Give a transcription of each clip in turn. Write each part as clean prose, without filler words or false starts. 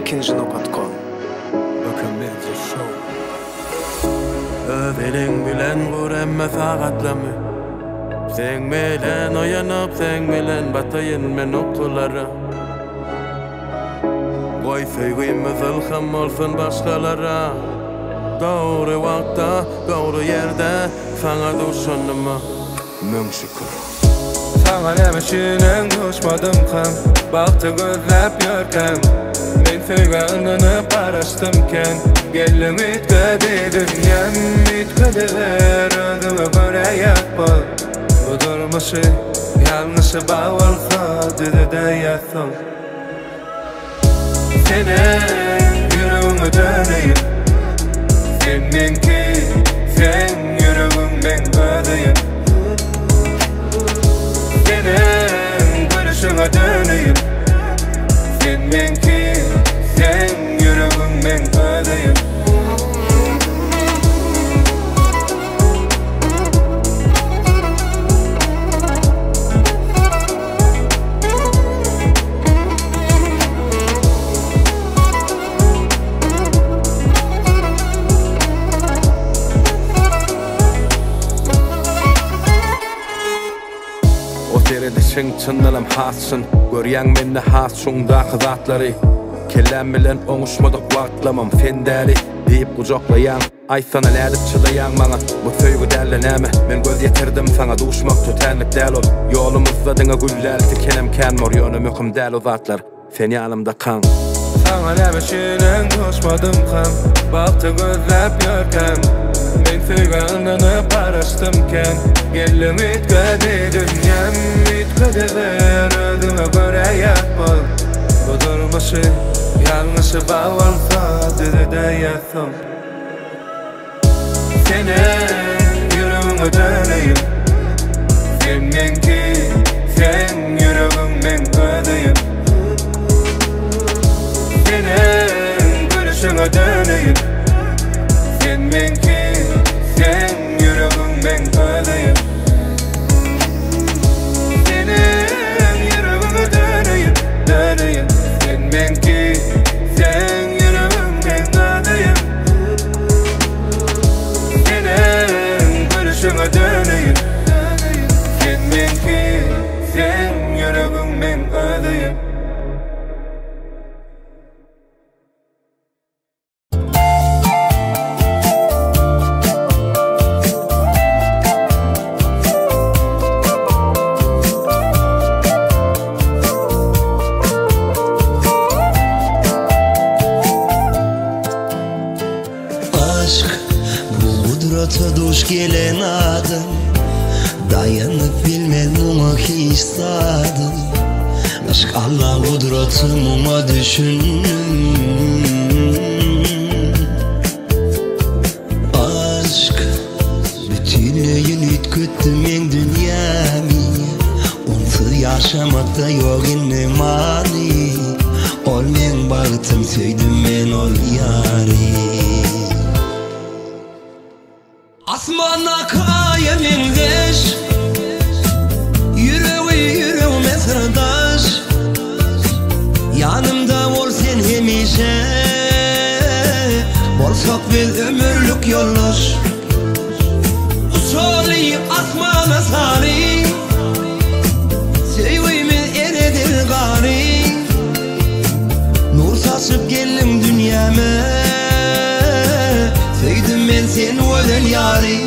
Ilkinji nokat kom. Bökenmezje show. Öz eliň bilen gur hemme sagatlamy. Seň bilen oýanyp, seň bilen bataýyn men ukulara. Goý söýgimiz ylham bolsun başgalara. Dogry wagtda, dogry ýerde saňa duşanyma müň şükür. Saňa näme üçinem duşmadymkam Bagty gözläp ýörkäm Men söýgä ynanyp garaşdym kän Geldiň üýtgedi dünýäm Üýtgediber özüňe görä ýapba Bu durmuşy Ýalňyşy bar bolsa düzedäýersiň Senem ýüregiňe döneýin Sen meňki, seň ýüregiň meň özüýim Senem gülüşiňe döneýin Sen meňki, seň ýüregiň meň özüýim. O seredişiň çyndanam has çyn Görýäň mende has çuňdaky zatlary Kelläm bilen oňuşmadyk wagtlamam sen däli diýip gujaklaýaň. Aýtsana nädip çydaýaň maňa Bu söýgi dälde näme Men göz ýetirdim saňa duşmak tötänlik däl ol Ýolumyzda diňe gül däl tikenem kän bor Ýöne möhüm däl o zatlar Sen ýanymdakaň. Saňa näme üçinem duşmadymkam Bagty gözläp ýörkäm Men söýgä ynanyp garaşdym kän Geldiň üýtgedi dünýäm Üýtgediber özüňe görä ýat bol Bu durmuşy ýalňyşy bar bolsa düzedäýersiň. Senem ýüregiňe döneýin Sen meňki, seň ýüregiň meň özüýim Senem gülüşiňe döneýin Sen meňki, seň ýüregiň meň özüýim Senem ýüregiňe döneýin, döneýin Sen meňki, seň ýüregiň meň özüýim Senem gülüşiňe döneýin Sen meňki, seň ýüregiň meň özüýim. Aşk bu gudrata duş gelen adam Daýanyp bilmez muňa hiç zadam Aşk Alla gudraty muňa düşündim Aşk bütinleýin üýtgetdi meň dünýämi Onsuz ýaşamakda ýok indi many Ol meň bagtym söýdüm men ol ýary. Asmandaky aýa meňzeş Ýüregi ýüregime syrdaş Ýanymda bol sen hemişe Bolsak biz ömürlik ýoldaş Uçaly asmana sary Söýgimiz eredir gary Nur saçyp geldiň dünýäme Söýdüm men seni gözel ýary.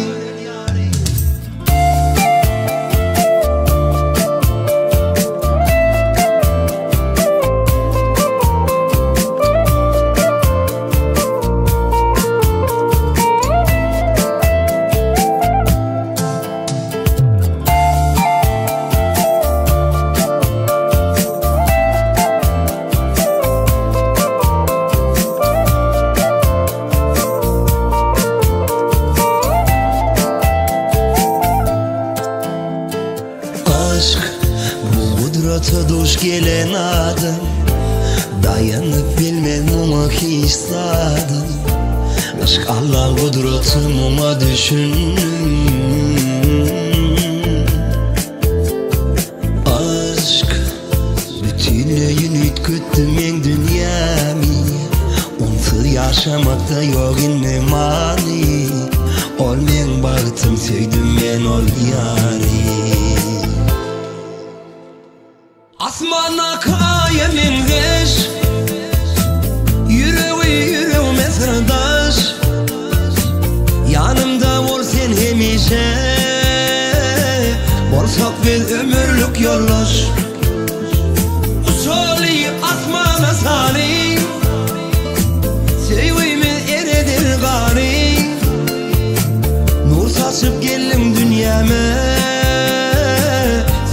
Aşk bu gudrata duş gelen adam Daýanyp bilmez muňa hiç zadam Aşk Alla gudraty muňa düşündim Aşk bütinleýin üýtgetdi meň dünýämi. Ýaşamakda ýok indi many Ol meň bagtym söýdüm men ol ýary. Asmandaky aýa meňzeş Ýüregi ýüregime syrdaş Ýanymda bol sen hemişe Bolsak biz ömürlik ýoldaş Uçaly asmana saly Söýgimiz ereder gary Nur saçyp geldiň dünýäme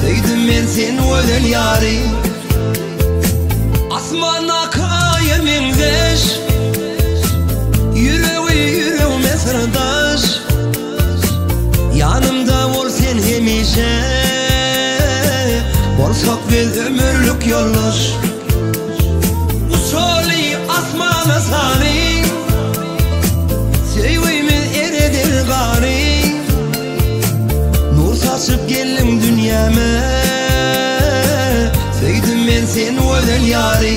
Söýdüm men seni gözel ýary Asmandaky aýa meňzeş Ýüregi ýüregime syrdaş Ýanymda bol sen hemişe Bolsak biz ömürlik ýoldaş Uçaly asmana sary Söýgimiz ereder gary Nur saçyp geldiň dünýäme Söýdüm men seni gözel ýary.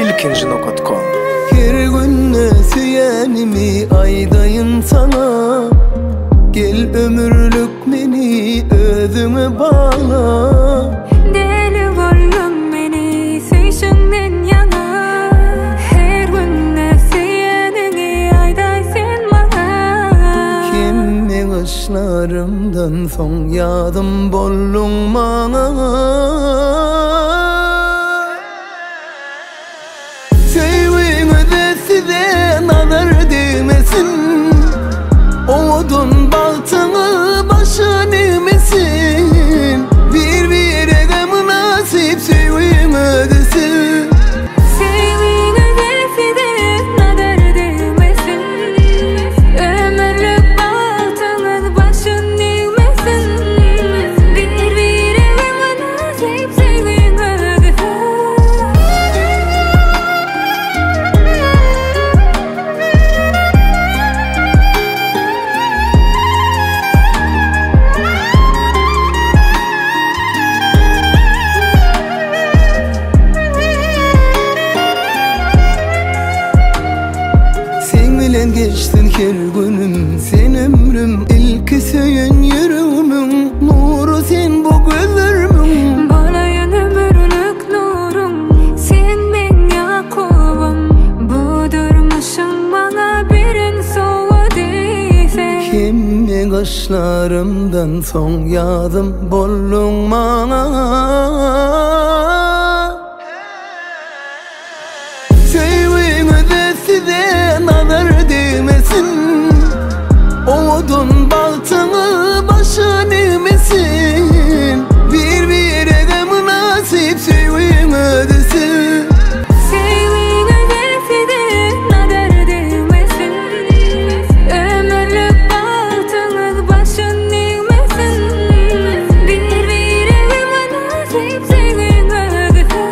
Ilkinji nokat kom. Her günde söýenimi aýdaýyn saňa Gel ömürlik meni özüňe bagla Deli boldum meni söýşüňden ýaňa Her günde söýeniňi aýdaý sen maňa Hemme gyşlarymdan soň ýadym bolduň maňa Söýgüňize size nazar degmesin Owadan bagtyňyz başa degmesin Bir-birege mynasyp söýgüňiz siz Söýgüňize size nazar degmesin Ömürlik bagtyňyz başyn degmesin Bir-birege mynasyp söýgüňiz siz. Seň bilen geçsin her günüm Sen ömrüm ilki söýen ýüregimiň Nury sen bu gözlerimiň Bolaýyn ömürlik nurum Sen meň Ýakubym Bu durmuşyň maňa beren sowgady sen. Hemme gaşlarymdan soň ýazym bolduň maňa Söýgüňize size nazar degmesin Owadan bagtyňyz başa degmesin Bir-birege mynasyp söýgüňiz siz Söýgüňize size nazar degmesin Ömürlik bagtyňyz başyn degmesin Bir-birege mynasyp söýgüňiz siz.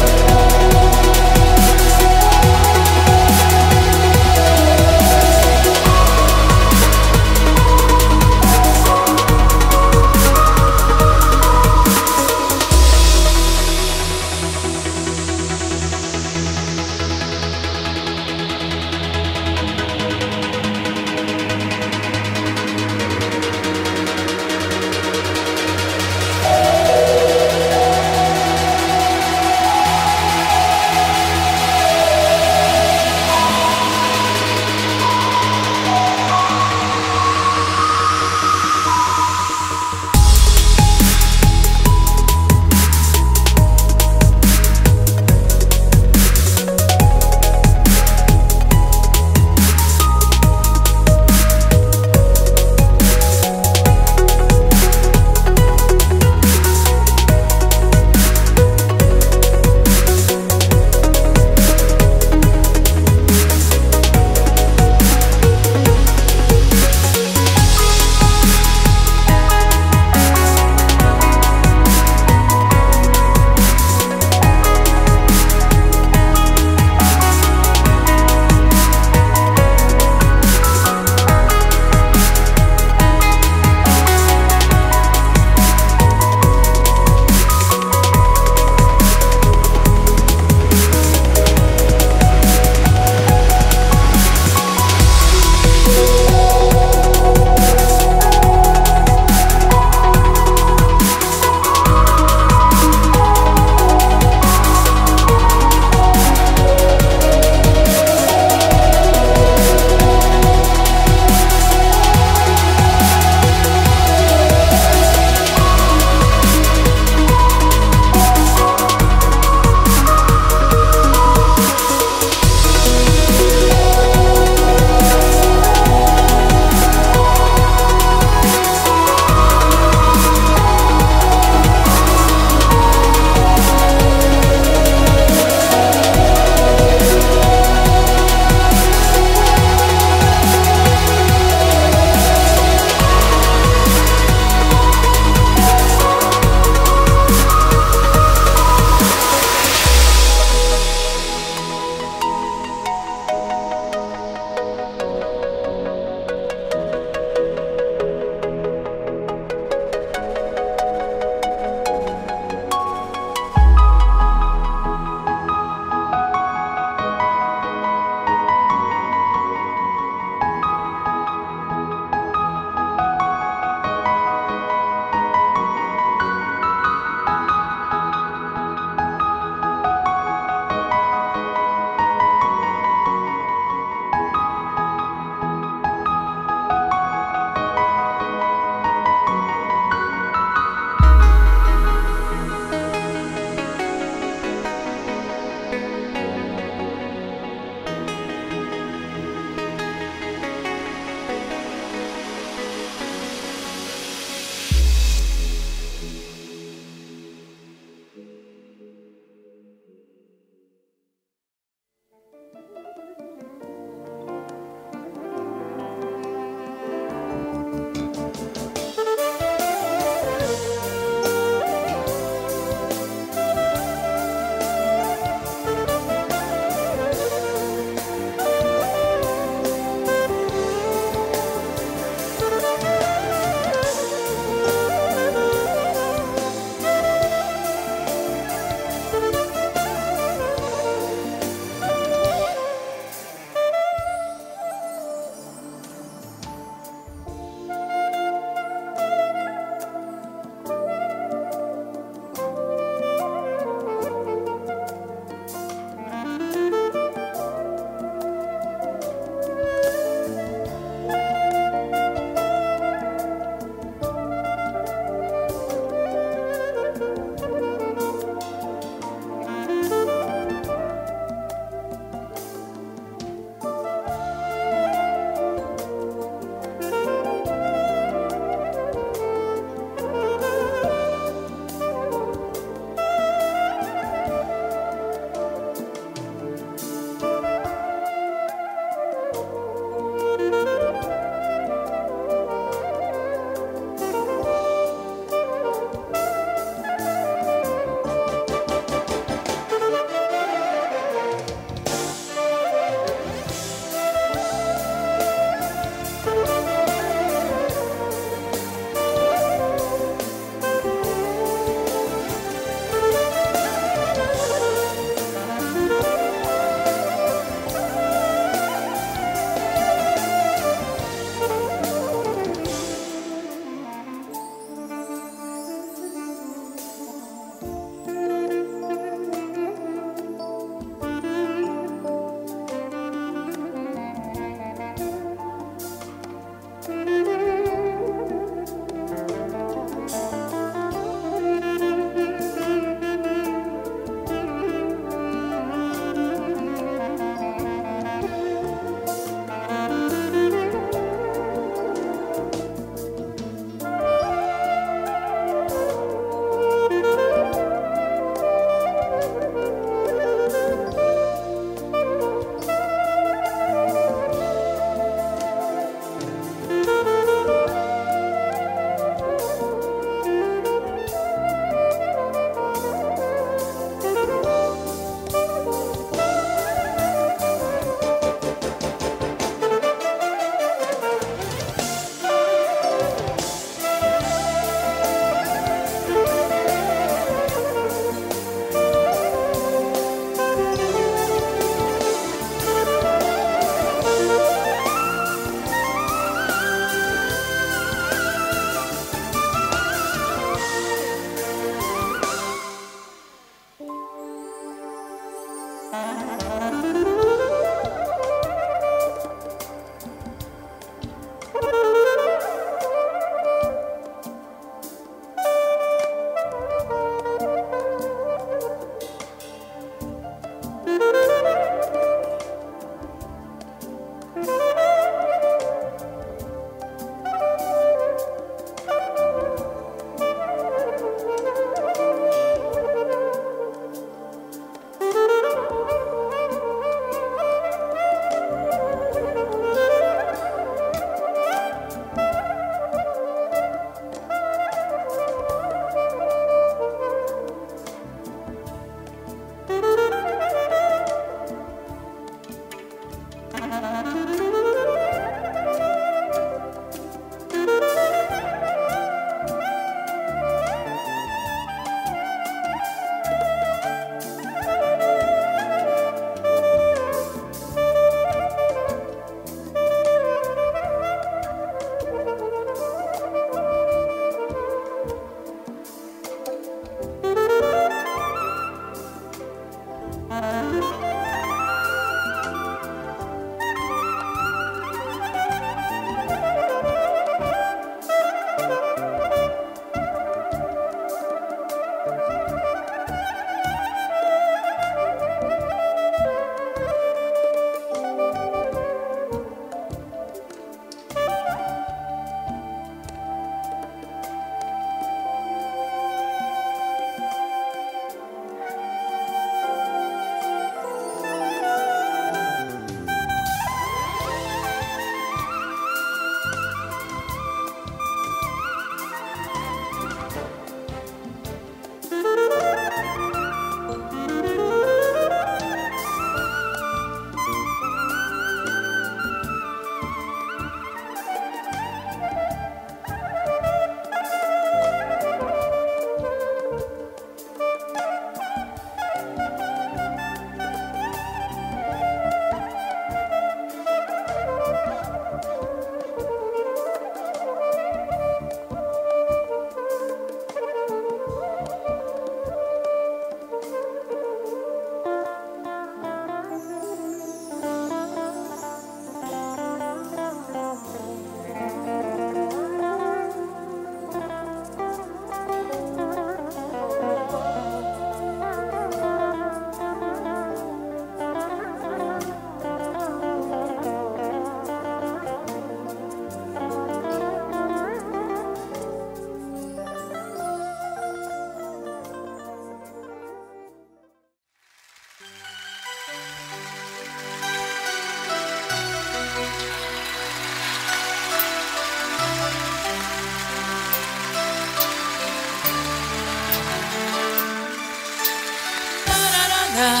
Na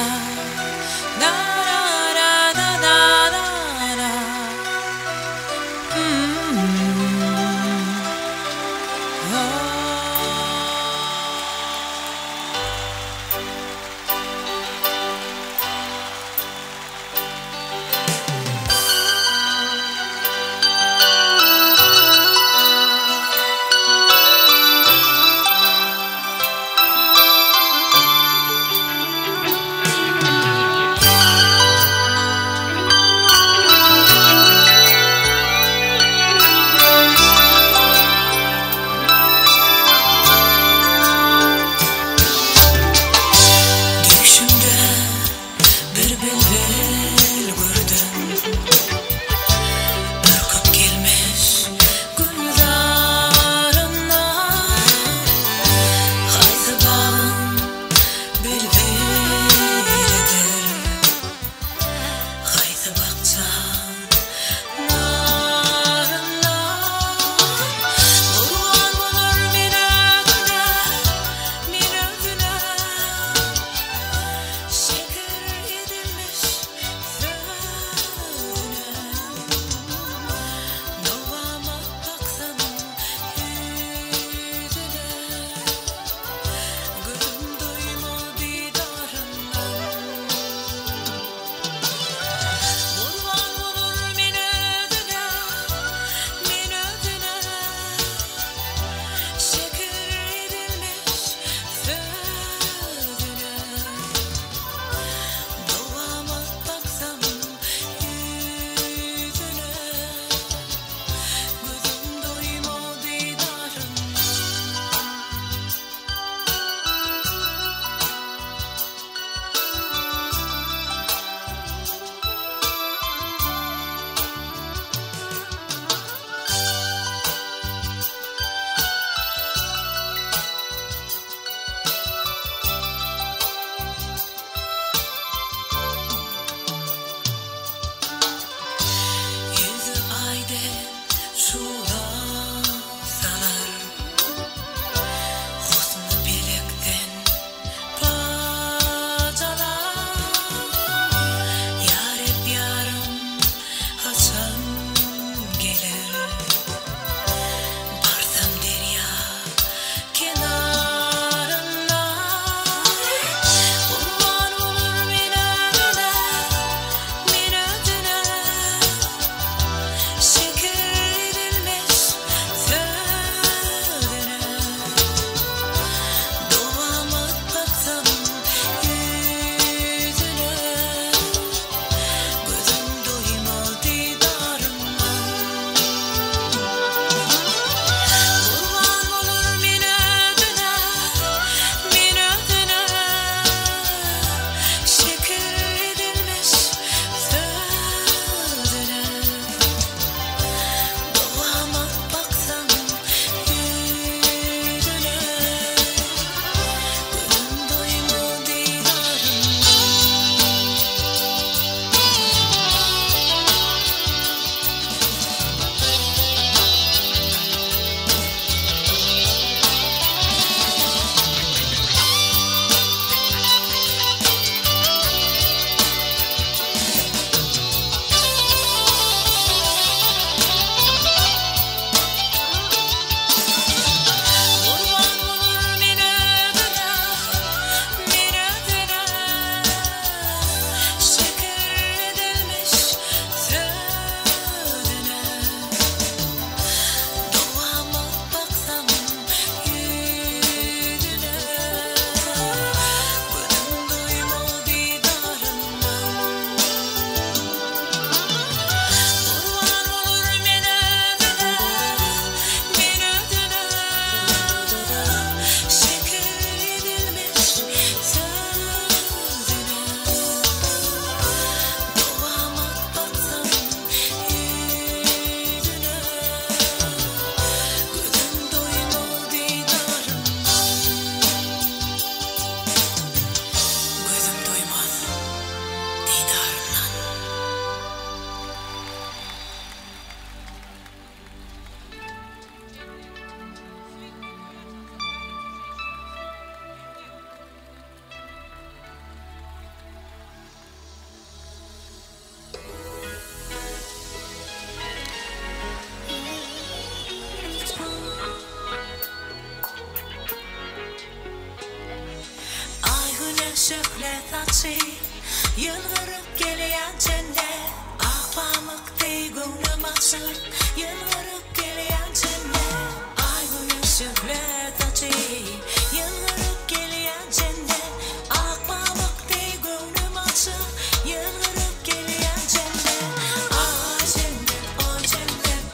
na na na na na na Ýylgyryp gelýän jennet. Ak pamyk deý göwnüm açyp, Ýylgyryp gelýän jennet. Aý güneş şöhle saçyp, Ýylgyryp gelýän jennet. Ak pamyk deý göwnüm açyp, Ýylgyryp gelýän jennet. Aý jennet, oý jennet,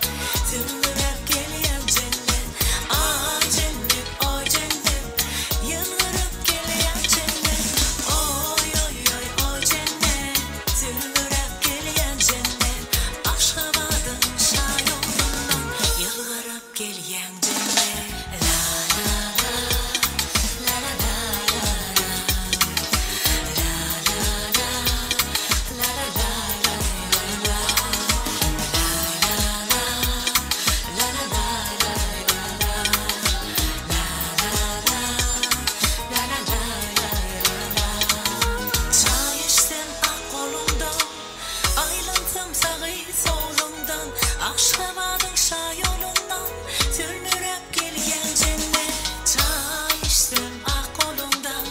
Sülgüläp gelýän jennet. Aý jennet, oý jennet, Ýylgyryp gelýän jennet. Oý, oý, oý, oý jennet, Sülgüläp gelýän jennet. Aşgabadyň şaýolundan Ýylgyryp gelýän jennet. La la la, la la la la la. La la la, la la la la la la. La la la, la la la la la la. La la la, la la la la la la. Çaý içsem ak goluňdan, Aýlansam sagy soluňdan, Aşgabadyň şaýolundan Sülmüräp gelýän jennet. Çaý içsem ak goluňdan,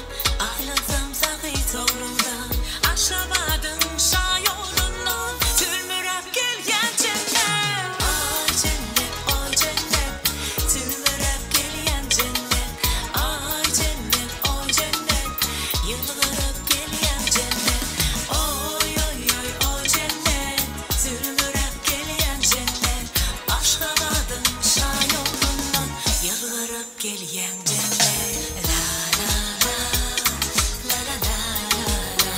Aýlansam sagy soluňdan, Aşgabadyň şaýolundan Sülmüräp gelýän jennet. Aý jennet, oý jennet, Sülmüräp gelýän jennet. Aý jennet, oý jennet, Ýylgyryp gelýän jennet. Oý, oý, oý, oý jennet, Sülmüräp gelýän jennet. Aşgabadyň şaýolundan Ýylgyryp gelýän jennet. La la la, la la la la la.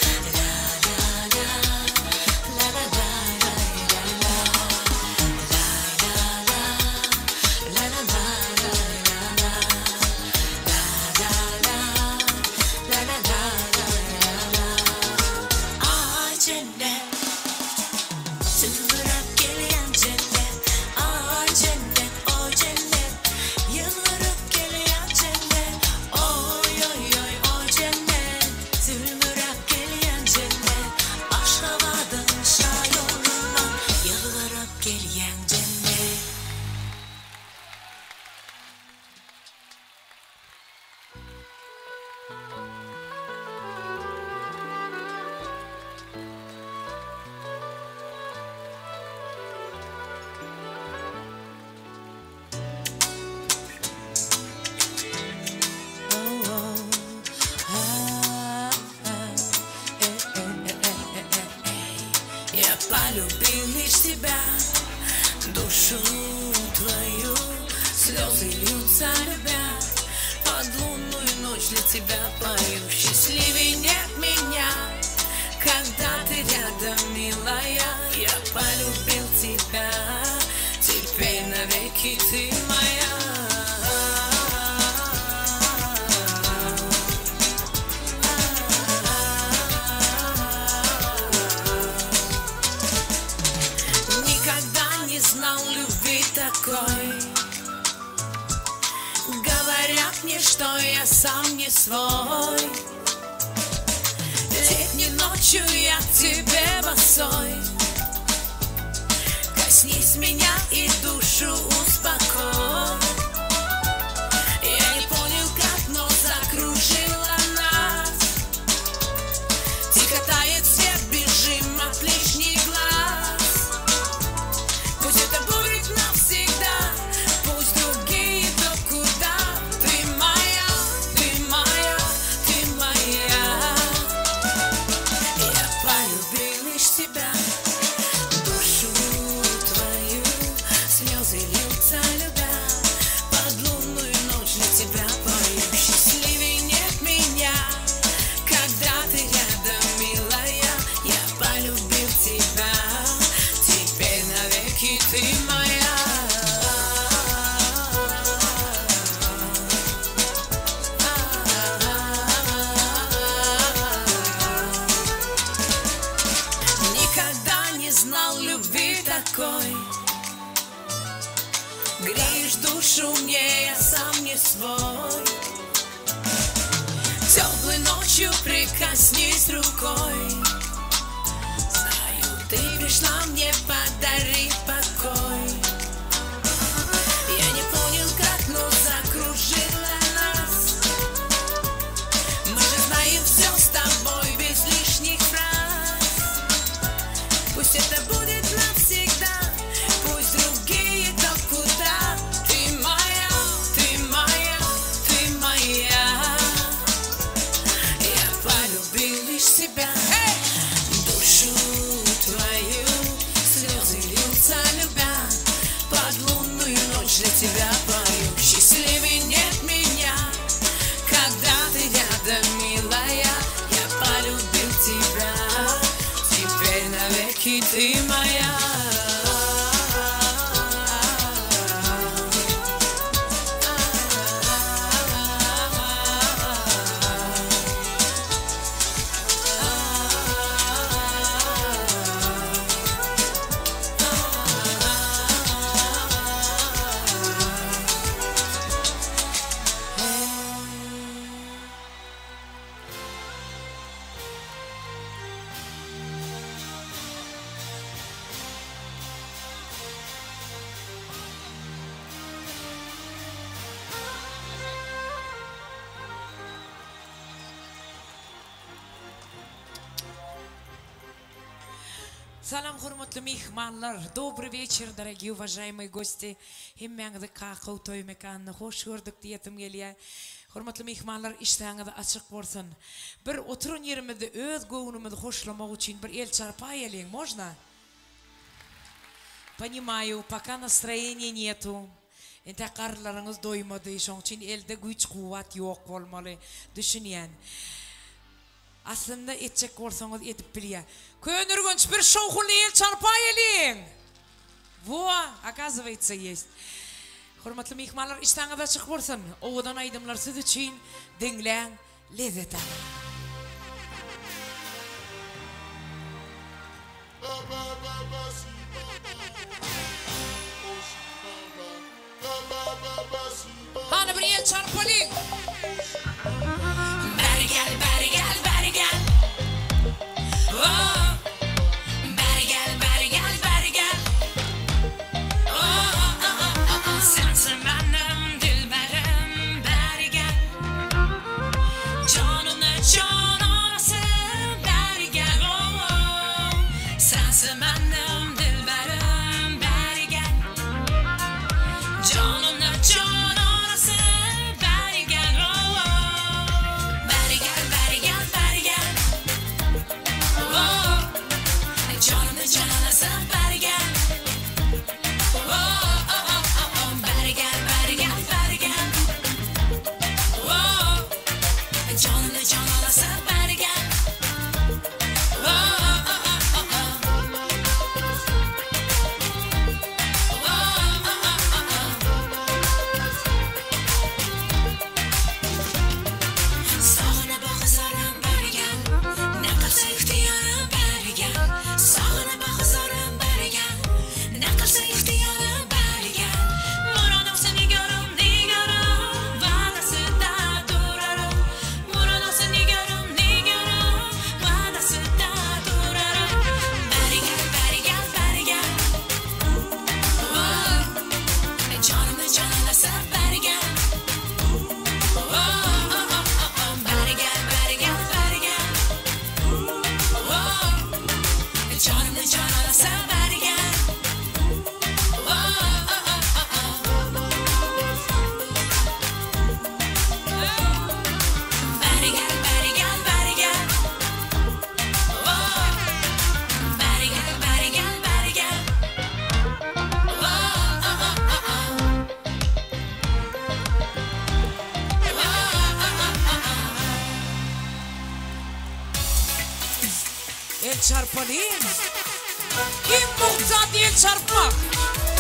La la la, la la la la la la. La la la, la la la la la la. La la la, la la la la la la. Aý jennet, Sülmüräp gelýän jennet. Aý jennet, oý jennet, Ýylgyryp gelýän jennet. Oý, oý, oý, oý jennet, Sülmüräp gelýän jennet. Aşgabadyň şaýolundan Ýylgyryp gelýän jennet. Я полюбил лишь тебя, душу твою, слезы льются, любя. Под лунную ночь для тебя пою. Счастливей нет меня, когда ты рядом, милая. Я полюбил тебя, теперь навеки ты моя. Никогда не знал любви такой. Говорят мне, что я сам не свой. Летней ночью я к тебе босой. Коснись меня и душу успокой. Я не понял, как, но закружила нас. Тихо тает свет, бежим от лишних глаз. Пусть это будет навсегда, пусть другие то куда. Ты моя, ты моя, ты моя. Я полюбил лишь тебя, душу твою, слезы льются, любя. Под лунную ночь для тебя пою. Счастливей нет меня, когда ты рядом, милая. Я полюбил тебя, теперь навеки ты моя. Никогда не знал любви такой. Греешь душу мне, я сам не свой. Теплой ночью прикоснись рукой. Знаю, ты пришла мне подарить покой. Я не понял, как, но закружила нас. Мы же знаем все с тобой без Salam hormatly myhmanlar! Dobry weçer dorogiý uwažaýmyý gosti! Hemmäňizi Kakow toý mekanyna hoş gördük diýesim gelýär. Hormatly myhmanlar işdäňiz açyk bolsun! Bir oturan ýerimizde öz göwnümizi hoşlamak üçin bir el çarpaýalyň, można? Ponimаю, poka nastroýeniýa netu. Entäk garynlaryňyz doýmady, şoň üçin elde güýç-kuwwat ýok bolmaly. Düşünýän. Aslynda etjek bolsaňyz edip bilýä. Köneürgenç bir şowhunly el çarpaýalyň! Wo, okazywaýtsa ýest. Hormatly myhmanlar işdäňiz açyk bolsun. Owadan aýdymlar siz üçin diňläň, lezzet alyň. Hany bir el çarpalyň. Bäri gel, bäri gel, bäri gel. Oh. Bäri gel, bäri gel, bäri gel. Oh, oh, oh, oh, oh. Sensin benim dilberim, bäri gel. Janyny jananasy, bäri gel. Oh, oh. Sensin benim dilberim, bäri gel. Janymda jan arasy, bäri gel, oh-oh. Bäri gel, bäri gel, bäri gel, oh-oh. Janymda jan arasy, bäri gel, oh-oh-oh-oh. Bäri gel, bäri gel, bäri gel, oh-oh. Janymda jan arasy, bäri gel, oh-oh-oh-oh. Sagyna bakyzaram bäri gel, Ne kylsa ygtyýarym bäri gel. Sagyna bakyzaram bäri gel, Ne kylsa ygtyýarym bäri gel. Murad olsa nigarym, nigarym, Wadasynda durarym. Murad olsa nigarym, nigarym, Wadasynda durarym. Bäri gel, bäri gel, bäri gel. Janymy janyna sar bäri gel. Bäri gel, bäri gel, bäri gel. Janymy janyna sar bäri gel. Bäri gel, bäri gel, bäri gel. Bäri gel, bäri gel, bäri gel. El çarpalyň. Iň mugt zat el çarpmak.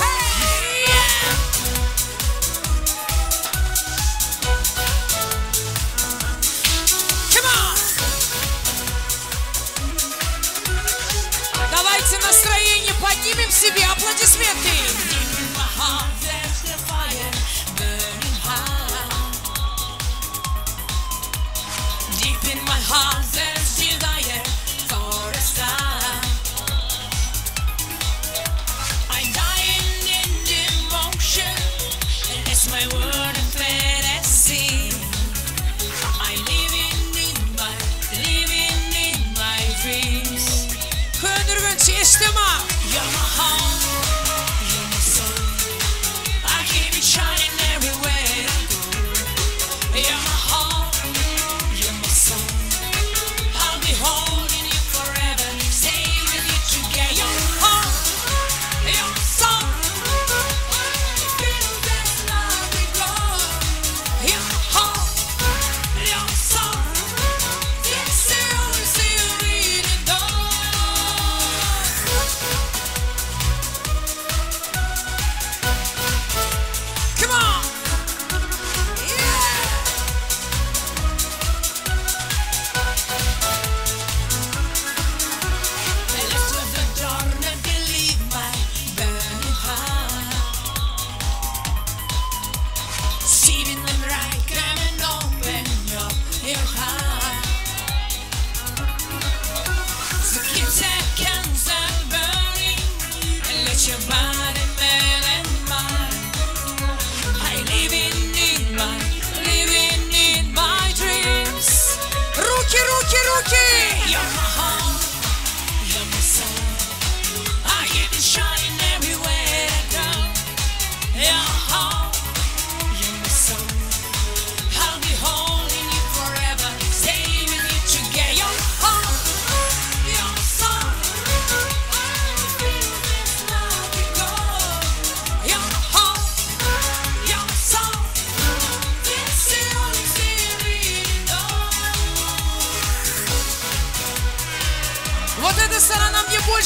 Heý! Come on! Давайте настроение поднимем себе. Аплодисменты. Deep in my heart, there's the fire burning high. Deep in my heart, there's desire for a star. I die.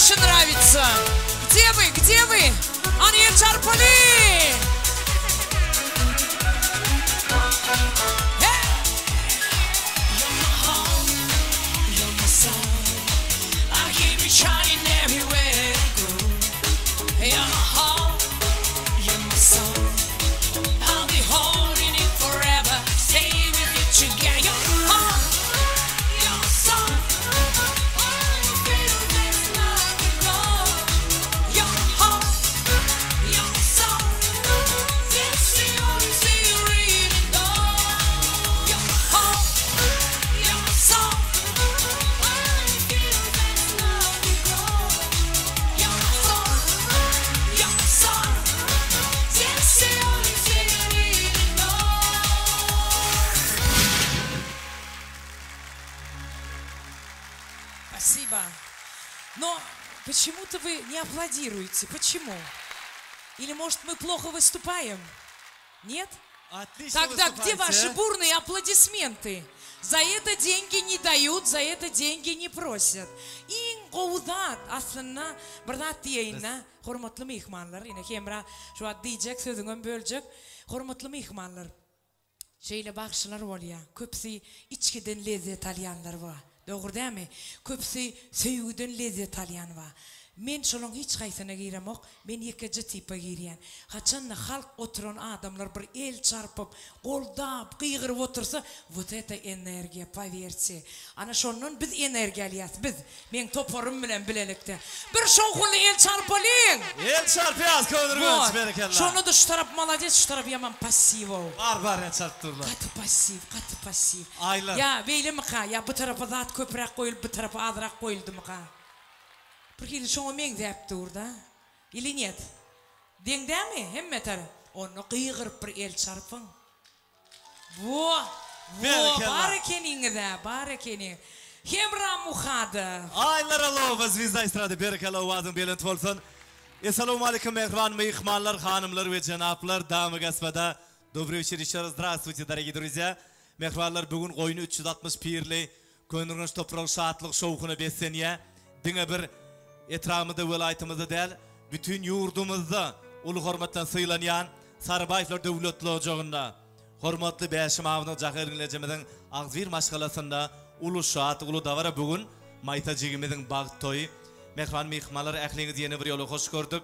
больше нравится? Где вы? Где вы? Hany el çarpaly! Hey! You're my heart, you're my soul. I keep you shining everywhere I go. You're my heart, you're my soul. I'll be holding it forever. Stay with you together. Your heart, your soul. All you feel this love will grow. Your heart, your soul. This the only thing you really know. Your heart, your soul. All you feel this love will grow. Your heart, your soul. This the only thing you really know. Спасибо. Но почему-то вы не аплодируете. Почему? Или, может, мы плохо выступаем? Нет? Отлично Тогда где выступаете. ваши бурные аплодисменты? За это деньги не дают, за это деньги не просят. Iň gowy zat aslynda bir zat diýeýin hormatly myhmanlar, ine Hemra şu wagt diýjek sözüňem böljek. Hormatly myhmanlar. Şeýle bagşylar bolýar. Köpüsi içgiden lezzet alýanlar bar. Dogry dälmi? Köpüsi söýgüden lezzet alýan bar. Men şolaryň hiç haýsyna giremok. Men ýekeje tipe girýän. Haçanda halk oturan adamlar bir el çarpyp, goldap, gygyryp otursa, вот это энергия, поверьте. Ana şondan biz energiýa alýas, biz. Meň toparym bilen bilelikde. Bir şowhunly el çarpalyň. El çarpýas Köneürgenç berekella. Şonda-da şu tarap молодец, şu tarap ýaman passiw. Bar bar el çarpyp durlar. Gaty passiw, gaty passiw. Aýlar. Ýa beýlemika, ýa bu tarapa zat köpräk goýulyp, bu tarapa azrak goýuldymyka? Bir hili şoňa meňzäp dur-da. Или нет? Deň dälmi? Hemme tarap. Onda gygyryp bir el çarpyň. Wo, wo, Berekella. bar ekeniňiz-ä, bar ekeni. Hemra Muhadow. Aýlar Alowa звезда эстрады berekella owazyň belent bolsun. Essalamu aleýkum mähriban myhmanlar, hanymlar we jenaplar, дамы господа. Добрый вечер еще раз. Здравствуйте, дорогие друзья. Mähribanlar bu gün goýny 360 pirli Köneürgenç topragy şatlyk şowhuna beslenýär. Diňe bir etrabymyzda welaýatymyzda däl, bütin ýurdumyzda uly hormatdan sylanýan Sarybaýewler döwletli ojagynda hormatly Bäşim abynyň Jahyr ejemiziň agzybir maşgalasynda uly şatlyk, uly dabara bu gün Maýsa jigimiziň bagt toýy. Mähriban myhmanlar ähliňizi ýene bir ýola hoş gördük.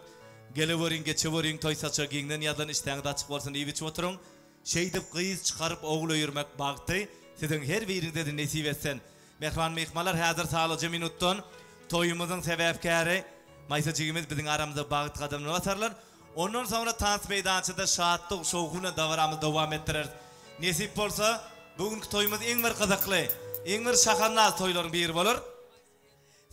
Geleweriň, geçeweriň, toý saçagy giňden ýazylan işdäňiz açyk bolsun iýip-içip oturyň. Şeýdip gyz çykaryp ogul öýermek bagty siziň her biriňize nesip etsin. Mähriban myhmanlar häzir saglyja minutdan toýumyzyň sebäpkäri Maýsa jigimiz biziň aramyzda bagt gadamyny basarlar. Ondan soňra tans meýdançada şatlyk şowhunla dabaramyzy dowam etdireris. Nesip bolsa bugünkü toýumyz iň bir gyzykly, iň bir şahandaz toýlaryň biri bolar.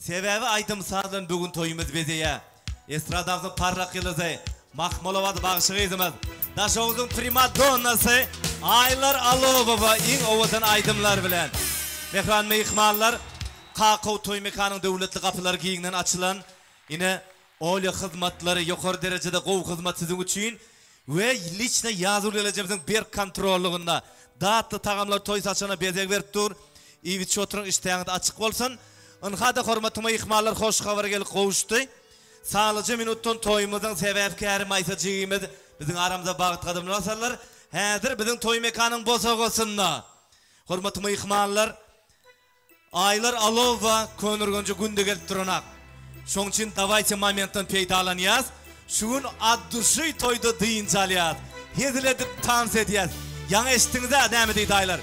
Sebäbi aýdym sazdan bugün toýumyz bezeýär. Estradamyzyň parlak ýyldyzy Mahmulowad bagşy gyzymyz, Daşoguzun primadonnasy Aýlar Alowowa iň owadan aýdymlar bilen. Mähriban myhmanlar, Kakow toý mekanyň döwletli gapylary giňden açylan, ine Olya hyzmatlary ýokary derejede gowy hyzmat siziň üçin we liçno ýazuw gelejemiziň berk kontrollygynda datly tagamlar toý saçagyna bezeg berip dur. Iýip-içip oturyň işdäňiz açyk bolsun. Ynha-da hormatly myhmanlar hoş habar gelip gowuşdy. Saglyja minutdan toýumyzyň sebäpkäri Maýsa jigimiz biziň aramyza bagt gadamyny basarlar. Häzir biziň toý mekanyň bosagasynda hormatly myhmanlar Aýlar Alowa Köneürgenje günde gelip duranak. Şoň üçin dawayte momentden peýdalanýas. Şu gün от duşy toýda dynç alýas. Hezil edip tans edýäs. Ýaňy eşitdiňiz-ä näme diýdi Aýlar.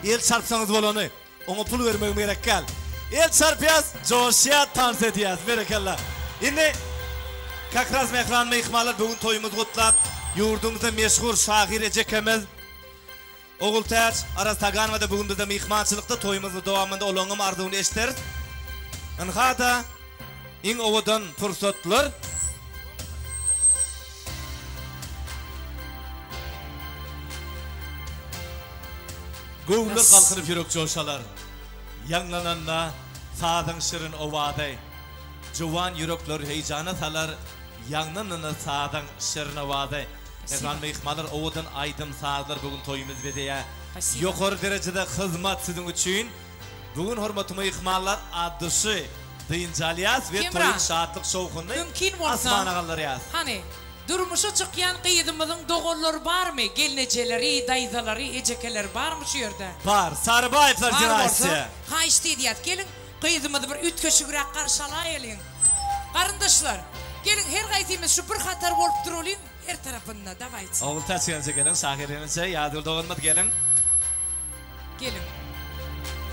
El çarpsaňyz bolany. Oňa pul bermegim gerek däl. El çarpýas, joşýas, tans edýäs. Berekella. Indi как раз mähriban myhmanlar bu gün toýumyzy gutlap, ýurdumyzda meşhur şahyr ejekemiz Ogultäç Araz Taganowa-da bu gün bizde myhmançylykda toýumyzyň dowamynda olaňam arzuwyny eşideris. Ynha-da iň owadan pursatlar. Göwünler galkynyp ýürek joşalar. Ýaňlananda sazyň şirin owazy. Juwan ýürekleri heýjana salar. Ýaňlananda sazyň şirin owazy. Mähriban myhmanlar owadan aýdym-sazlar bu gün toýumyzy bezeýär. Ýokary derejede hyzmat siziň üçin. Bu gün hormatly myhmanlar от duşy. dynç alýas we Hemra, toýuň şatlyk-şowhunyny mümkin bolsa, asmana galdyrýas. hany, durmuşa çykýan gyzymyzyň doganlary barmy, gelnejeleri, daýzalary, ejekeleri barmy şu ýerde? Bar, Sarybaýewler Bar bolsa, dinastiýa. haýyşt edýäs, geliň, gyzymyzy bir üýtgeşigräk garşy alaýalyň. Garyndaşlar, geliň, her gaýsymyz şu bir hatar bolup duralyň, her tarapynda, dawaýçy. Ogultäç gelneje geliň, Şahyr gelneje, Ýazgül doganymyz geliň. Geliň.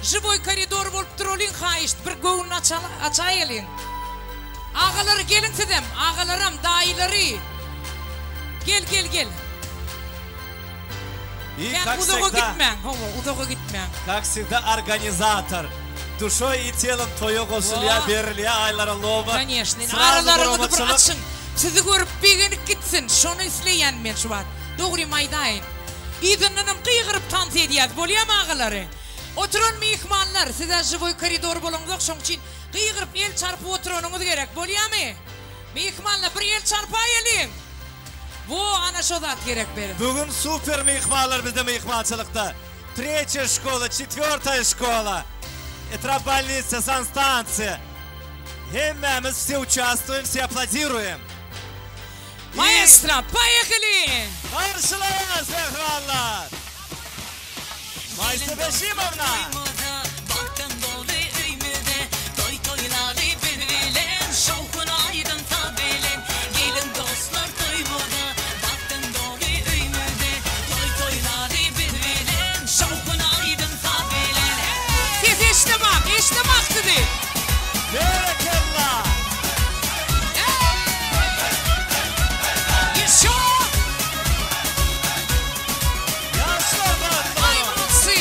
Živoý koridor bolup duralyň haýyşt bir göwün açaýalyň. Agalary geliň sizem, agalaram, daýylary. Gel gel gel. I Kän kak uzaga wsegda. gitmäň, hawa uzaga gitmäň. Kak wsegda organizator. Duşoý i telom toýa goşulýar, Wah. berilýär Aýlara loba. Koneşno, indi Srazu aralaryňyzy bir guramaçylyk. açyň. Sizi görüp begenip gitsin, şony isleýän men şu wagt. Dogrymy aýdaýyn. Yzyndanam gygyryp tans edýäs, bolýamy agalary? Oturan myhmanlar, siz-ä žiwoý koridor bolaňzok, şoň üçin gygyryp el çarpyp oturanyňyz gerek, bolýamy? Myhmanlar, bir el çarpaýalyň! Wo, ana şo zat gerek bir. Bu gün super myhmanlar bizde myhmançylykda. Treçýa şkola, çetwertaýa şkola, etrap bolnitsa, sanstansiýa. Hemmämiz wse uçastwuýem, wse aplodiruýem. Maestro, poýehali! Garşylaýas mähribanlar! Maýsa Beşimowna! Ses eşdemak, eşdemak sizi! Berekella! Ýeşo! Ýaşlar bagtly Aý boluň! molodsi!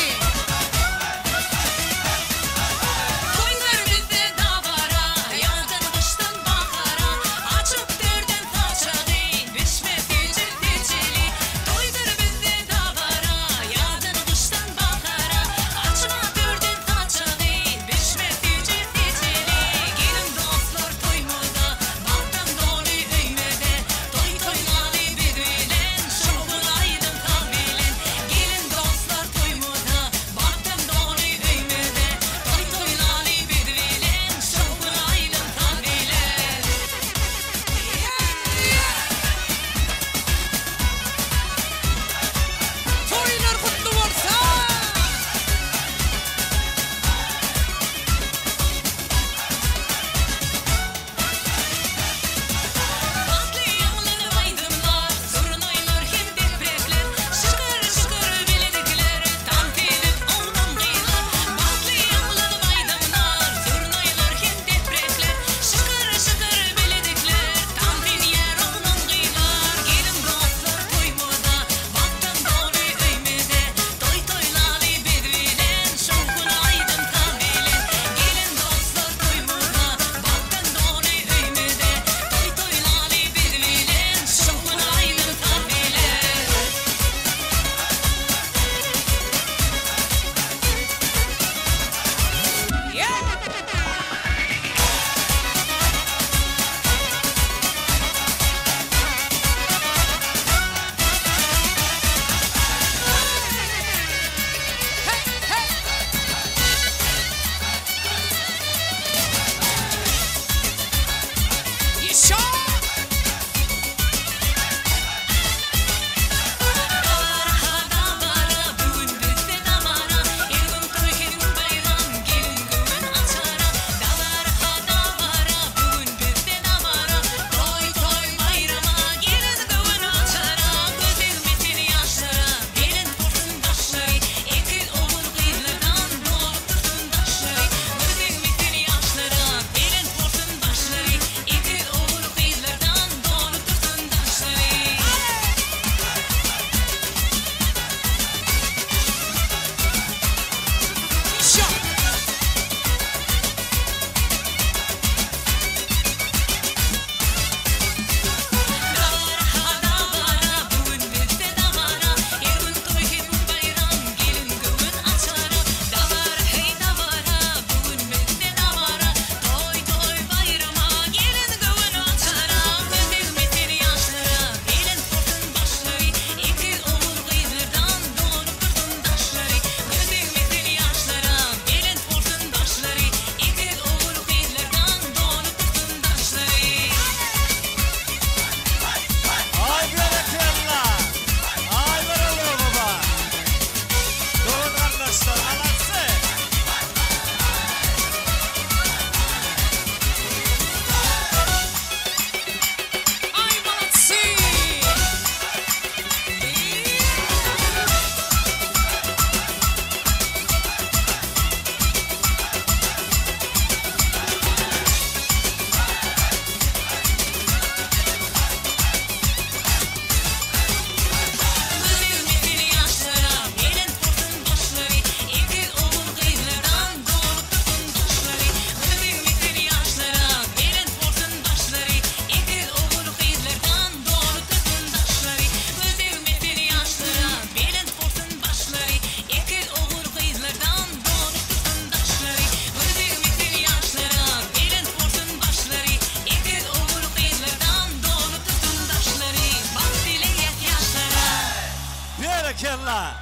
Berekella!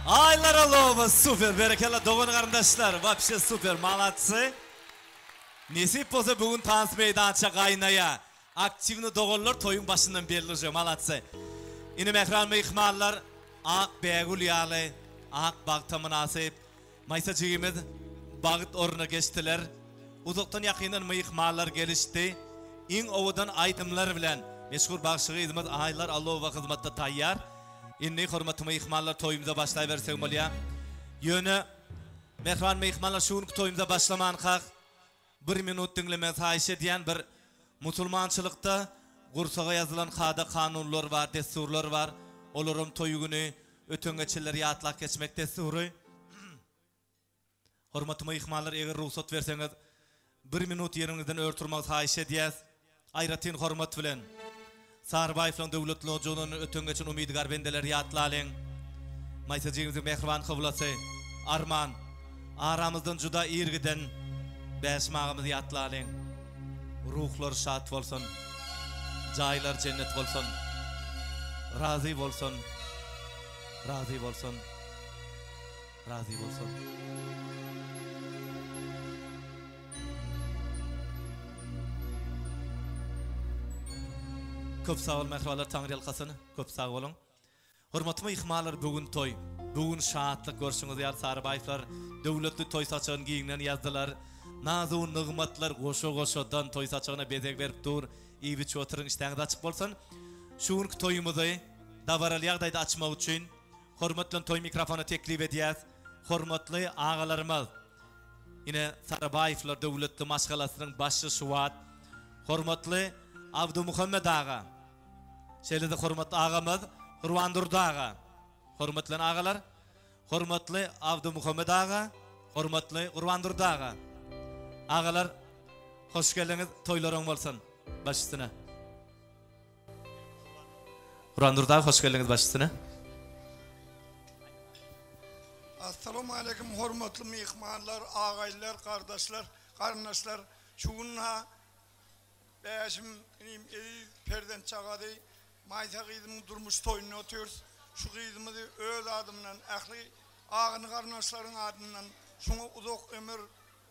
Aýlar Alowa super berekella dogan garyndaşlar wapşe super maladsy. Nesip bolsa bu gün tans meýdança gaýnaýa. Aktiwny doganlar toýuň başyndan belli uje maladsy. Ine mähriban myhmanlar ak bägül ýaly ak bagta mynasyp Maýsa jigimiz bagt ornuna geçdiler. Uzakdan ýakyndan myhmanlar gelişdi. Iň owadan aýdymlar bilen meşhur bagşy gyzymyz Aýlar Allowa hyzmatda taýýar. Indi hormatly myhmanlar toýumyza başlaýbersek bolýar. Ýöne mähriban myhmanlar şu günki toýumyza başlamankak bir minut diňlemegi haýyş edýän bir musulmançylykda gursaga ýazylan kada kanunlar bar dessurlar bar olaram toý güni öten geçenleri ýatlap geçmek dessury. Hormatly myhmanlar eger rugsat berseňiz bir minut ýeriňizden ör turmagy haýyş edýäs. Aýratyn hormat bilen Sarybaýewlaň döwletli ojagyndan öten geçen umydygär bendeleri ýatlalyň. Maýsa jigimiziň mähriban kyblasy, Arman, aramyzdan juda ir giden Bäşim agamyzy ýatlalyň. Ruhlary şat bolsun. Jaýlary jennet bolsun. Razy bolsun. Razy bolsun. Razy bolsun. Köp sag boluň mähribanlar Taňryýalkasyn. Köp sag boluň. Hormatly myhmanlar bu gün toý. Bu gün şatlyk görşüňiz ýaly Sarybaýewler döwletli toý saçagyny giňden ýazdylar. Nazu nygmatlar goşa goşadan toý saçagyna bezeg berip dur. Iýip içip oturyň işdäňiz açyk bolsun. Şu günki toýumyzy dabaraly ýagdaýda açmak üçin hormat bilen toý mikrofona teklip edýäs. Hormatly agalarymyz ine Sarybaýewler döwletli maşgalasynyň başy şu wagt hormatly Abdymuhammet aga Şeýle-de hormatly agamyz Gurbandurdy aga, hormat bilen agalar, hormatly Abdymuhammet aga, hormatly Gurbandurdy aga. Agalar, hoş geldiňiz, toýlar oň bolsun. Baş üstüne. Gurbandurdy aga, hoş geldiňiz baş üstüne. Assalamualeýkum hormatly myhmanlar, agaýlar, gardaşlar, garyndaşlar. Şu gün ha Bäşim inim eziz perzent çagaly Maýsa gyzymyň durmuş toýunda otyrys. Şu gyzymyzy öz adymdan, ähli agyn-garyndaşlaryň adyndan şoňa uzak ömür,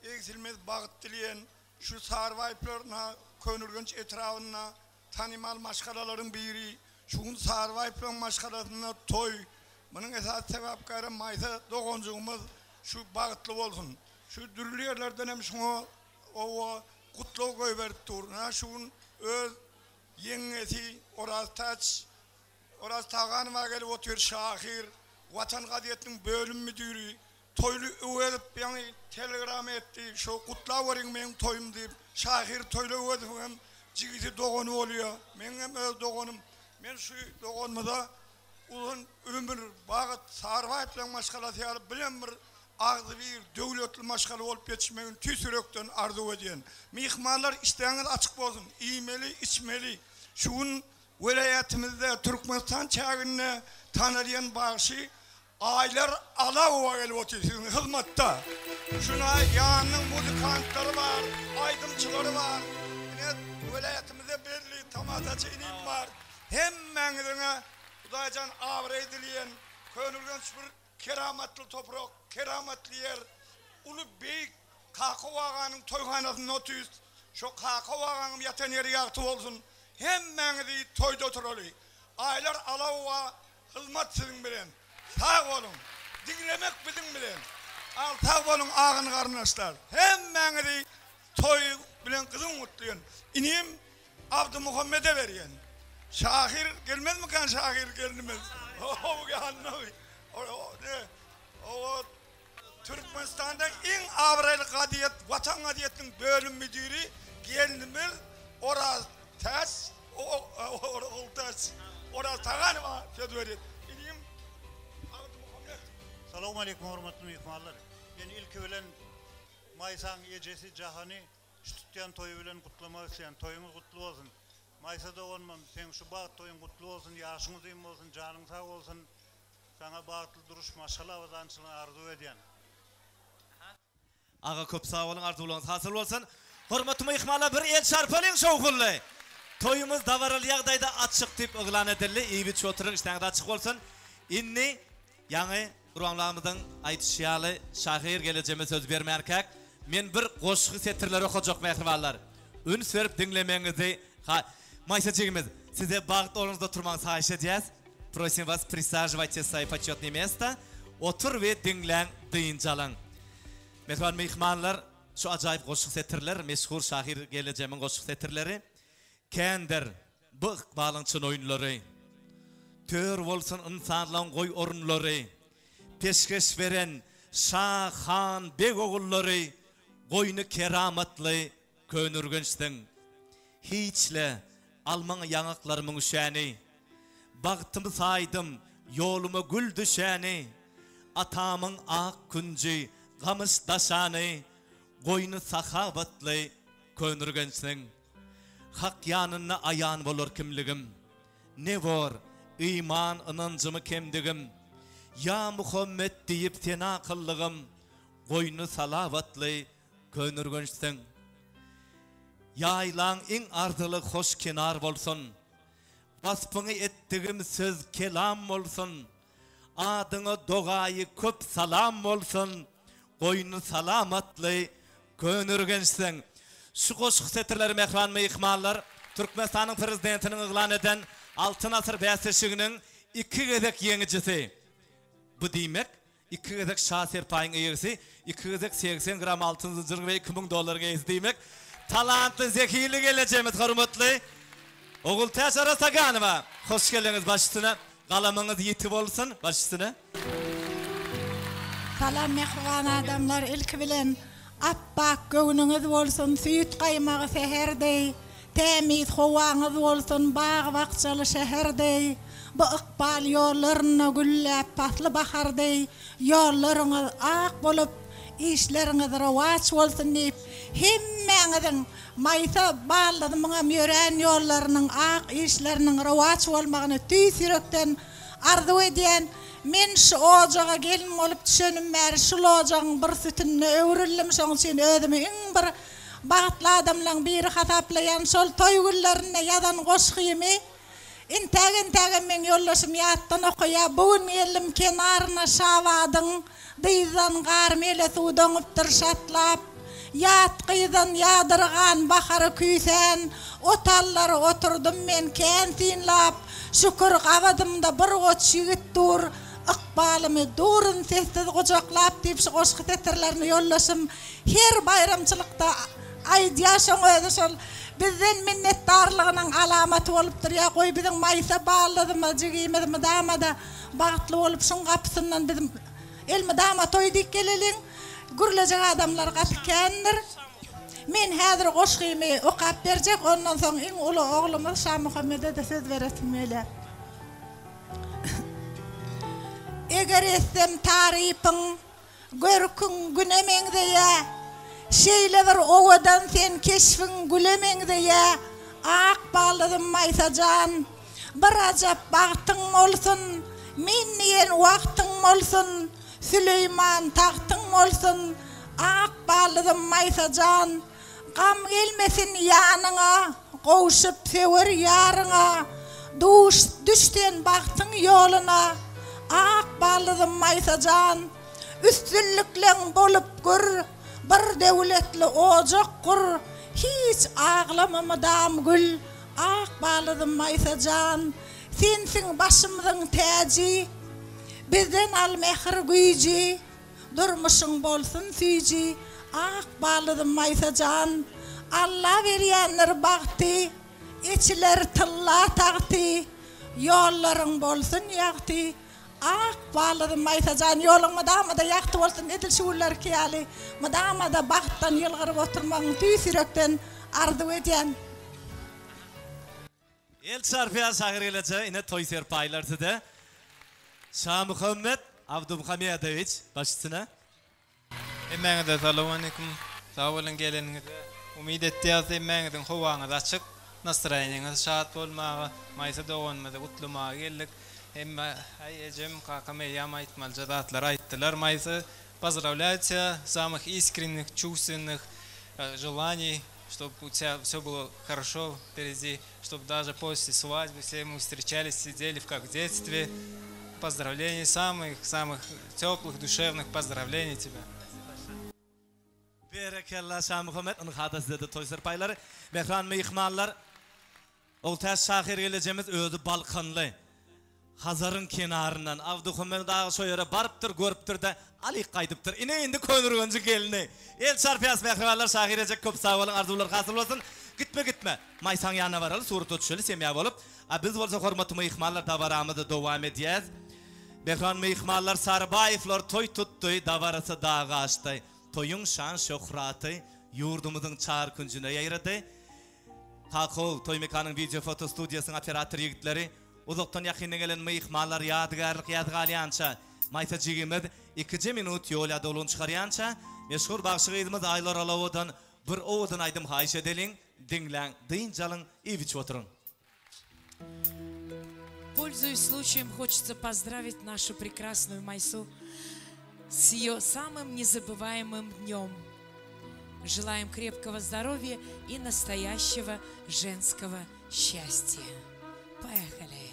egsilmez bagt dileýän. Şu Sarybaýewler na Köneürgenç etrabynda tanymal maşgalalaryň biri. Şu gün Sarybaýewleriň maşgalasynda toý. Munuň esasy sebäpkärem Maýsa doganjygymyz şu bagtly bolsun. Şu dürli ýerlerden hem şoňa Oba gutlag goýberip dur. Ynha şu gün öz ýeňňesi Oraztäç Oraz Taganowa gelip otyr, şahyr, Watan gazetiniň bölüm müdiri Toýly Öwezow ýaňy telegram etdi, şo gutlaweriň meň toýum diýip. Şahyr Toýly Öwezowyň hem jigisi dogany bolýa. Meň hem öz doganym. Men şu doganymyza Uzyn ömür, bagt, Sarybaýewleriň maşgalasy ýaly birem bir agzybir, döwletli maşgala bolup ýetişmegini tüýs ýürekden arzuw edýän. Myhmanlar işdäňiz açyk bolsun, iýmeli, içmeli. Şu gün welaýatymyzda, Türkmenistan çäginde tanalýan bagşy Aýlar Alawowa gelip otyr siziň hyzmatda. Şuna ýanynyň muzykantlary bar, aýdymçylary bar. Ine welaýatymyzda belli tomaşaçy inim bar. Hemmäňiziňe Hudaýjan abraý dileýän. Köneürgenç bir keramatly toprak, keramatly ýer. Uly beýik Kakow aganyň toýhanasynda otyrys. Şo Kakow agaňam ýatan ýeri ýagty bolsun. Hemmäňizi toýda oturaly. Aýlar Alawowa Hyzmat siziň bilen. Sag boluň. Diňlemek biziň bilen. Al sag boluň agyn garyndaşlar. Hemmäňizi toý bilen gyzgyn gutlaýan. Inim Abdymuhammede berýän. Şahyr gelmezmikan şahyr gelnimiz. How ýanyna. Owo Türkmenistanda iň abraýly gazet Watan gazetiniň bölüm müdiri gelnimiz Oraz Täç Ogultäç Oraz Taganowa söz berýär. Inim Abdymuhammet. Salowmaleýkim hormatly myhmanlar. Men ilki bilen Maýsaň ejesi Jahany şu tutýan toýy bilen gutlamak isleýän. Toýuňyz gutly bolsun. Maýsa doganymam seň şu bagt toýuň gutly bolsun, ýaşyň uzyn bolsun, janyň sag bolsun. Saňa bagtly duruş maşgala abadançylygyny arzuw edýän. Aga köp sag boluň arzuwlaryňyz hasyl bolsun. Hormatly myhmanlar bir el çarpalyň şowhunly. Toýumyz dabaraly ýagdaýda açyk diýip yglan edildi. Iýip içip oturyň işdäňiz açyk bolsun. Indi ýaňy Gurbanguly aýdyşy ýaly şahyr gelejeme söz bermänkäk men bir goşgy setirleri okajak mähribanlar. Üns berip diňlemegiňizi ha Maýsa jigimiz size bagt ornuňyzda oturmagyňyzy haýyş edýäs. Prosim was prisajivajte svoje početnoe mesta. Otur we diňläň dynç alyň. Mähriban myhmanlar şu ajaýyp goşgy setirler meşhur şahyr gelejemiň goşgy setirleri. Kändir bu ykbalyň çyn oýunlary. Tör bolsun ynsanlaň goý orunlary. Peşgeş beren şa, han, beg ogullary Goýny keramatly Köneürgençsiň. Hiç-le almaň ýaňaklarymyň üşäni. Bagtym saýdym ýoluma gül düşäni. Atamyň ak künji gamyş daşany Goýny sahawatly Köneürgençsiň. Hak ýanynda aýan bolar kimligim. Ne bor, iman ynanjymy kemdigim. Ýa Muhammet diýip sena kyldygym, Goýny salawatly Köneürgençsiň. Ýaýlaň iň arzyly hoş kenar bolsun. Waspyňy etdigim söz kelam bolsun. Adyňa dogaýy köp salam bolsun, Goýny salamatly Köneürgençsiň. Şu goşgy setirleri mähriban myhmanlar, Türkmenistanyň Prezidentiniň yglan eden Altyn asyr bäsleşiginiň iki gezek ýeňijisi. Bu diýmek, Iki gezek şa serpaýyň eýesi, iki gezek 80 gram altyn zynjyryň we 2000 dollaryň eýesi diýmek, talantly, zehinli gelejemiz hormatly Ogultäç Arasaganowa! Hoş geldiňiz baş üstüne! Galamyňyz ýiti bolsun, baş üstüne! Salam mähriban adamlar ilki bilen appak göwnüňiz bolsun süýt gaýmagy säher deý Tämiz howaňyz bolsun bag-bakjaly şäher deý, Bu ykbal ýollarynda gülläp pasly bahar deý, Ýollaryňyz ak bolup, işleriňiz rowaç bolsun diýip, hemmäňiziň Maýsa baldyzymyňam ýörän ýollarynyň ak, işleriniň rowaç bolmagyny tüýs ýürekden arzuw edýän. Men şu ojaga gelin bolup düşenim bäri şul ojagyň bir sütünine öwrüldim, şoň üçin özümi iň bir Bagtly adamlaň biri hasaplaýan şol toý günlerinde ýazan goşgymy intäk-intägem meň ýoldaşym ýatdan okaýar, Bu gün geldim kenaryna Şabadyň, Dyzdan gar mele suw doňupdyr şatlap. Ýat gyzan ýadyrgan bahary küýsän, Otallary oturdym men kän synlap. Şükür gabadymda bir goç ýigit dur, Ykbalymy durun sessiz gujaklap diýip şu goşgy setirlerini ýoldaşym Her baýramçylykda aýdýar şoň özi şol bizden minnetdarlygynyň alamaty bolup durýar goý biziň Maýsa baldyzymyz jigimiz mydamada bagtly bolup şuň gapysyndan biz elmydama toý diýip geleliň gürlejek adamlar gaty kändir men häzir goşgymy okap berjek ondan soň iň uly oglumyz Şamuhammede-de söz beresim gelýär eger etsem tarypyň Görküň güne meňzeýä, Şeýle bir owadan sen keşbiň güle meňzeýä, Ak baldyzym Maýsa jan, Bir ajap bagtyň bolsun, Men diýen wagtyň bolsun, Süleýman tagtyň bolsun, Ak baldyzym Maýsa jan, Gam gelmesin ýanyňa, Gowşup söwer ýaryňa, Duş, düş sen bagtyň ýoluna, Ak baldyzym Maýsa jan. Üstünlikleň bolup gür, Bir döwletli ojak gur, Hiç aglama mydam gül, Ak baldyzym Maýsa jan. Sensiň başymyzyň täji, Bizden al mähir güýji, Durmuşyň bolsun süýji, Ak baldyzym Maýsa jan. Alla berýändir bagty, Eçiler tylla tagty, Ýollaryň bolsun ýagty, Ak baldyzym Maýsa jan. Ýoluň mydama-da ýagty bolsun, edil şu günlerki ýaly mydama-da bagtdan ýylgyryp oturmagyňy tüýs ýürekden arzuw edýän. El çarpýan şahyr geleje ine toý serpaýlar size Şamuhammet Abdumuhamedowiç baş üstüne. Hemmäňize salowmaleýkum. Sag boluň geleniňize. Umyt etýäs hemmäňiziň howaňyz açyk, nastroýeniňiz şat bolmaga. Maýsa doganymyzy gutlamaga geldik. Hemme aý ejem, kakam eýýäm aýtmalyja zatlary aýtdylar. Maýsa pozdrawlýaýu tebýa samyh iskrennih çuwstwennyh želaniý. Ştob u tebýa wsё bylo horoşo wperedi, ştob daže posle svadby vse my wstreçalis, sideli kak w detstwe. Поздравлений, самых-самых теплых, душевных поздравлений тебе. Berekella Şamuhammet, ynha-da size-de toý serpaýlary. Mähriban myhmanlar, Ogultäç şahyr gelejemiz özi balkanly. Hazaryň kenaryndan Abdyhomel dagy şo ýere barypdyr, görüpdir-de, alyk gaýdypdyr. Ine indi Köneürgenjiň gelni. El çarpýas mähribanlar, şahyr eje köp sag boluň, arzuwlar hasyl bolsun. Gitme gitme. Maýsaň ýanyna baraly, surata düşeli semýa bolup. A biz bolsa hormatly myhmanlar dabaramyzy dowam edýäs. Mähriban myhmanlar Sarybaýewler toý tutdy, dabarasy dag aşdy. Toýuň şan-şöhraty ýurdumyzyň çar künjüne ýaýrady. Kakow, Toý mekanyň wideo-foto studiýasynyň operator ýigitleri, uzakdan ýakyndan gelen myhmanlar ýadygärlik ýazgy alýança, Maýsa jigimiz ikije minut ýol ýadawlygyny çykarýança, meşhur bagşy gyzymyz Aýlar Alowadan bir owadan aýdym haýyş edeliň, diňläň, dynç alyň, iýip-içip oturyň. Пользуясь случаем, хочется поздравить нашу прекрасную Майсу с ее самым незабываемым днем. Желаем крепкого здоровья и настоящего женского счастья. Поехали!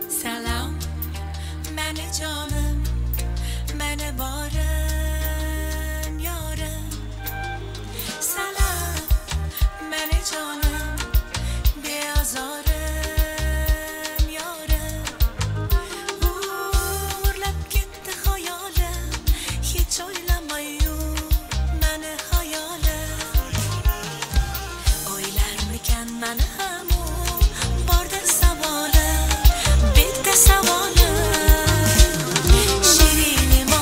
Salam, meni jonim, meni borim, yorim. Salam, meni jonim, beozorim, yorim. O'rlab ketdi xayolim, hech o'ylamay yur mani xayolim. O'ylarmikan mani ham u bordir savolim, bitta savolim. Shirinim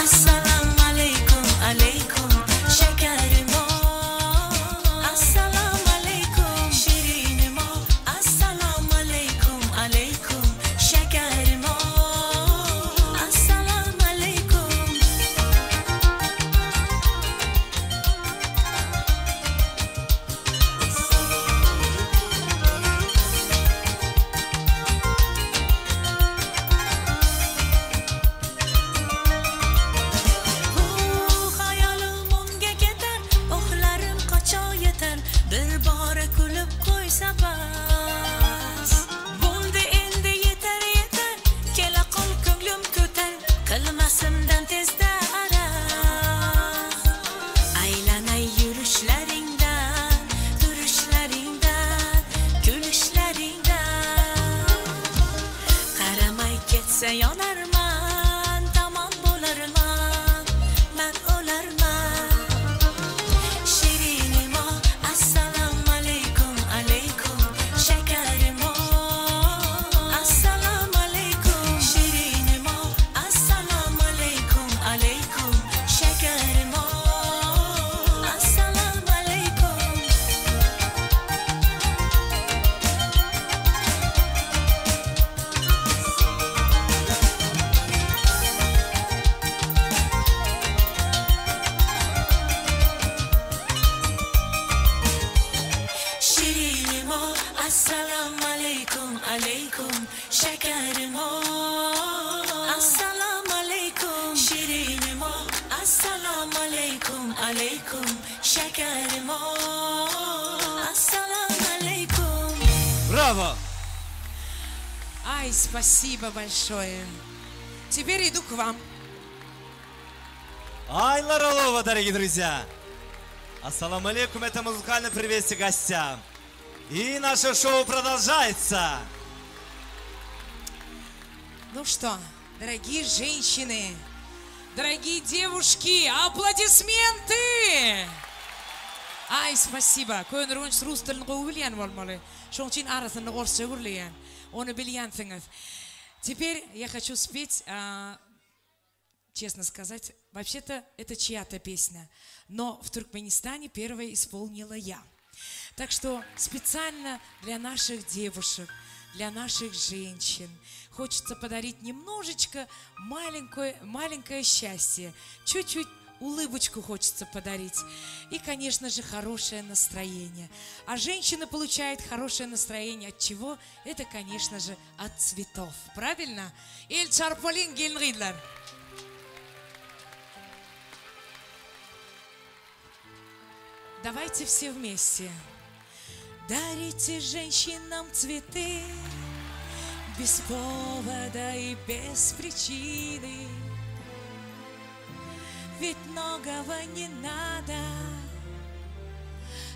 assalom alaykum alaykum shakarim assalom alaykum shirinim assalom alaykum alaykum shakarim assalom alaykum. Xayolim unga ketar, o'qlarim qachon yetar, bir bora kulib qo'ysa bas. Bo'ldi endi yetar yetar, kela qol ko'nglim ko'tar, qilmasimdan tezda araz. Aylanay yurishlaringdan, turishlaringdan, kulishlaringdan. Qaramay ketsa yonarman, tamom bo'larman, man o'larman. Shirinim assalom alaykum alaykum shakarim assalom alaykum shirinim assalom alaykum alaykum shakarim assalom alaykum. Şirinim assalam aleykum aleykum şekerim assalam aleykum Şirinim assalam aleykum aleykum şekerim assalam aleykum Bravo! Ай, спасибо большое. Теперь иду к вам. Aylar Alova, дорогие друзья! Ассаламу алейкум, это музыкальное приветствие гостям. И наше шоу продолжается. Ну что, дорогие женщины, дорогие девушки, аплодисменты! Ay, спасибо. Köneürgenç rus dilini gowy bilýän bolmaly. Şoň üçin arasynda orsça gürleýän. Ony bilýänsiňiz. Теперь я хочу спеть, а, честно сказать, вообще-то это чья-то песня, но в Туркменистане первая исполнила я. Так что специально для наших девушек, для наших женщин хочется подарить немножечко маленькое, маленькое счастье, чуть-чуть улыбочку хочется подарить. И, конечно же, хорошее настроение. А женщина получает хорошее настроение от чего? Это, конечно же, от цветов. Правильно? El çarpalyň gelin-gyzlar. Давайте все вместе. Дарите женщинам цветы без повода и без причины. Ведь многого не надо,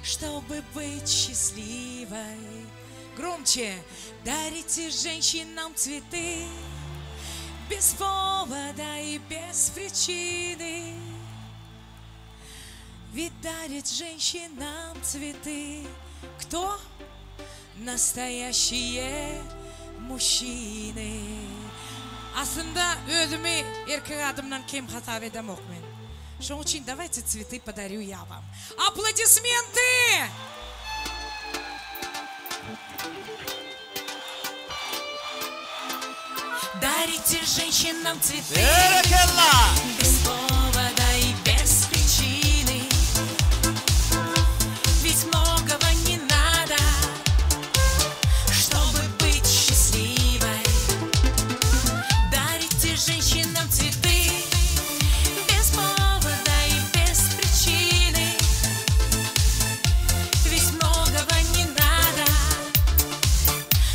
чтобы быть счастливой. Громче! Дарите женщинам цветы без повода и без причины. Ведь дарит женщинам цветы кто? Настоящие мужчины. Aslynda özümi erkek adamdan kem hasap edemok men. Şoň üçin давайте цветы подарю я вам. Аплодисменты! Дарите женщинам цветы. Berekella! Без повода и без причины. Ведь многого не надо, чтобы быть счастливой. Дарите женщинам цветы без повода и без причины. Ведь многого не надо,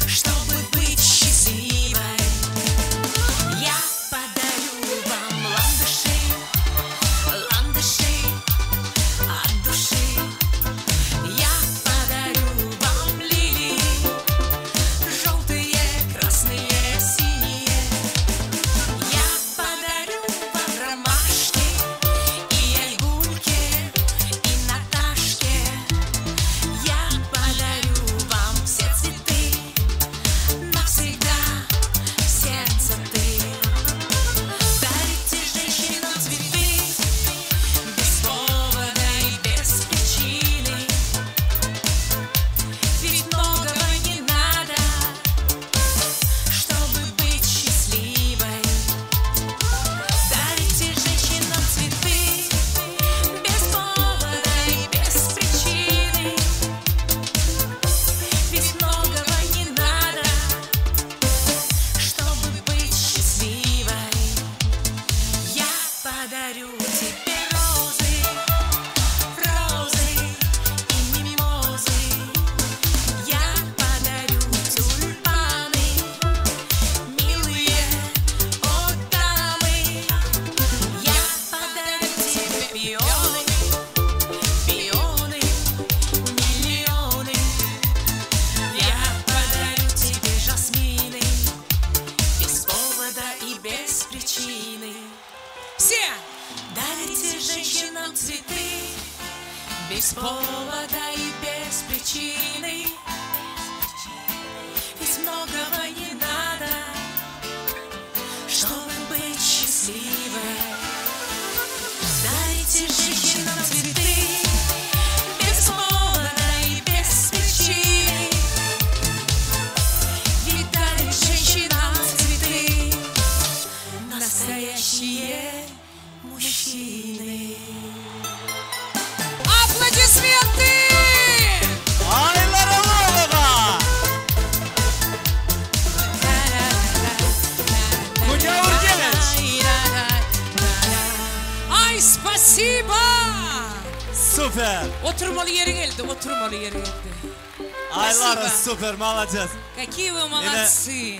чтобы быть счастливой. Я подарю вам ландыши, ландыши от души. Я подарю вам лилии, желтые, красные, синие. Я подарю вам ромашки и айгульке, и Наташке. Я подарю вам все цветы навсегда в сердце ты. Дарите женщинам цветы без повода и без причины. Ведь многого не надо, чтобы быть счастливой. Дарите женщинам цветы без повода и без причины. Ведь многого не надо, чтобы быть счастливой. Я подарю тебе розы, розы и мимозы. Я подарю тюльпаны, милые, о дамы. Я подарю тебе пионы, пионы, миллионы. Я подарю тебе жасмины без повода и без причины. Все! Дарите женщинам цветы без повода и без причины. Ведь многого не надо, чтобы быть счастливой. Дарите женщинам цветы без повода и без причины. Ведь дарит женщинам цветы настоящие мужчины. Аплодисменты! Aýlar Amanowa! Köneürgenç! Ay спасибо! Super! Oturmaly ýeri geldi, oturmaly ýeri geldi. Aýlara Спасибо. super, молодец. Какие вы молодцы!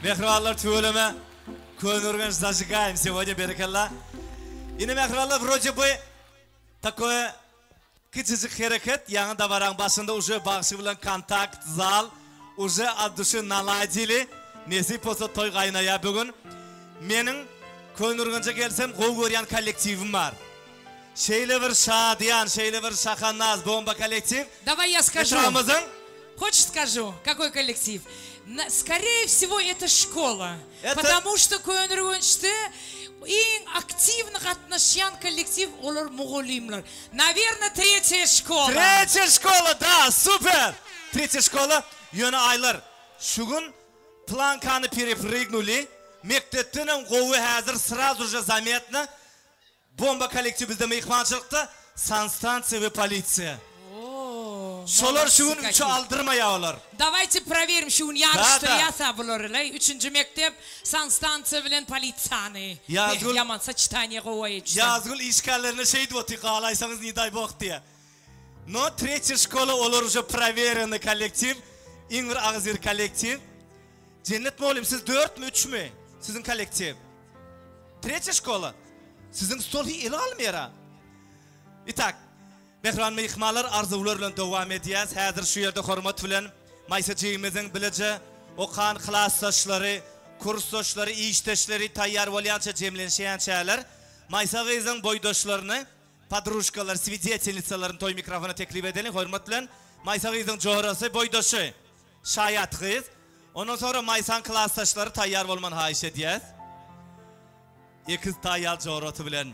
Mähribanlar tüweleme. Köneürgenç зажигаем сегодня, berekella. Ine mähribanlar вроде бы такое kiçijik hereket, ýaňy dabaraň başynda уже bagşy bilen kontakt, zal, уже от души наладили. Nesip bolsa toý gaýnaýa bugün. Meniň Köneürgenje gelsem gowy görýän kollektiwim bar. Şeýle bir şadyýan, şeýle bir şahanaz, bomba kollektiw. Давай я скажу. Etrabymyzyň Хочешь скажу, какой коллектив? На- скорее всего, это школа. Это- Потому что Köneürgençde iň активно gatnaşýan kollektiw olar mugallymlar. Наверное, третья школа. Третья школа, да, супер! Третья школа, ýöne Aýlar, şu gün планканы перепрыгнули. Mekdepdenem gowy häzir сразу же заметно. Bomba kollektiw bizde myhmançylykda, санстанция we polisiýa. Şolar şu gün üçe aldyrmaýa olar. Давайте проверим, şu gün Да, да. ýaryşdyrýasa bulary. Üçünji mekdep sanstansiýa bilen polisiýany. Ýazgül- Ýaman сочетание gowy. Ýazgül işgärlerine şeý diýip otyr, galaýsaňyz не дай бог diýe. No tretýa şkola olar uje prowereniý kollektiw, iň bir agzybir kollektiw. Jennet mugallym siz dörtmi üçmi siziň kollektiw? Tretýa şkola. Siziň stol hiý ele galmaýara. Itak, mähriban myhmanlar arzuwlar bilen dowam edýäs. Häzir şu ýerde hormat bilen Maýsa jigimiziň bileje okan klasdaşlary, kursdaşlary, işdeşleri taýýar bolýança jemlenşýänçäler Maýsa gyzyň boýdaşlaryny Podružkalar, swidýetelnitsalaryny toý mikrofona teklip edeliň, hormat bilen, Maýsa gyzyň jorasy, boýdaşy, Şaýat gyz. Ondan soňra Maýsaň klasdaşlary taýýar bolmany haýyş edýäs. Ekiz taýýar jorasy bilen,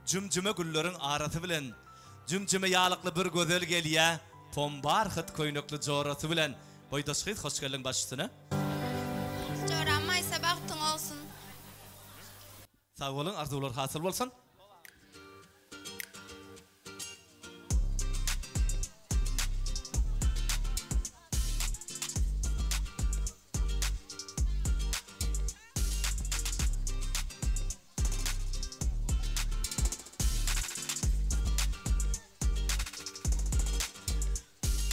jüm-jüme gülleriň arasy bilen, jüm-jüme ýalykly bir gözel gelýä, pombarhyt köýnekli jorasy bilen. Boýdaş gyz, hoş geldiň baş üstüne. Joram Maýsa bagtyň olsun. Sag boluň arzuwlar hasyl bolsun.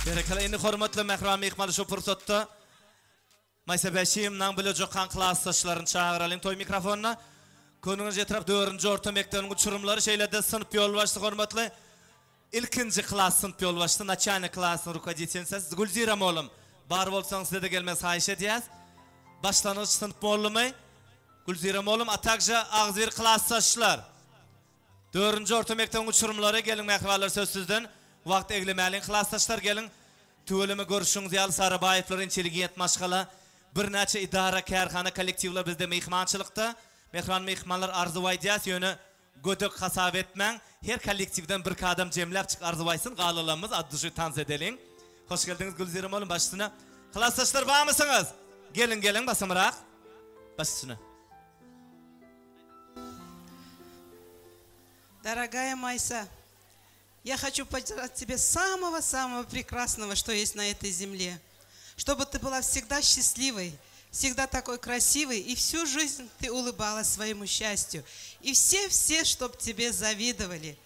Berekella indi hormatly mähriban myhman şu pursatda Maýsa Bäşimnaň bile jokan klasdaşlaryny çagyralyň toý mikrofonyna. Köneürgenç etrap dördünji orta mekdebiniň uçurymlary, şeýle-de synp ýolbaşçysy hormatly ilkinji klas synp ýolbaşçysy, naçalnik klasynyň rukovoditelnisasy Gülzira mollum. Bar bolsaň size-de gelmegiňizi haýyş edýäs. Başlangyç synp mollumy Gülzira mollum, a takže agzybir klasdaşlar. Dördünji orta mekdebiň uçurymlary, geliň mähribanlar söz sizden. Wagt eglemäliň klasdaşlar geliň. Tüweleme görüşiňiz ýaly Sarybaýewler intelligent maşgala. Birnäçe idara, kärhana, kollektiwler bizde myhmançylykda. Mähriban myhmanlar arzuw aýdýas ýöne gödek hasap etmäň. Her kollektiwden birki adam jemläp çyk arzuw aýtsyn galalamyz at duşy tans edeliň. Hoş geldiňiz Gülzire mollum baş üstüne. Klasdaşlar barmysyňyz? Geliň geliň basymrak. Baş üstüne. Дорогая Майса, я хочу пожелать тебе самого-самого прекрасного, что есть на этой земле. Чтобы ты была всегда счастливой, всегда такой красивой, и всю жизнь ты улыбалась своему счастью. И все-все, чтоб тебе завидовали.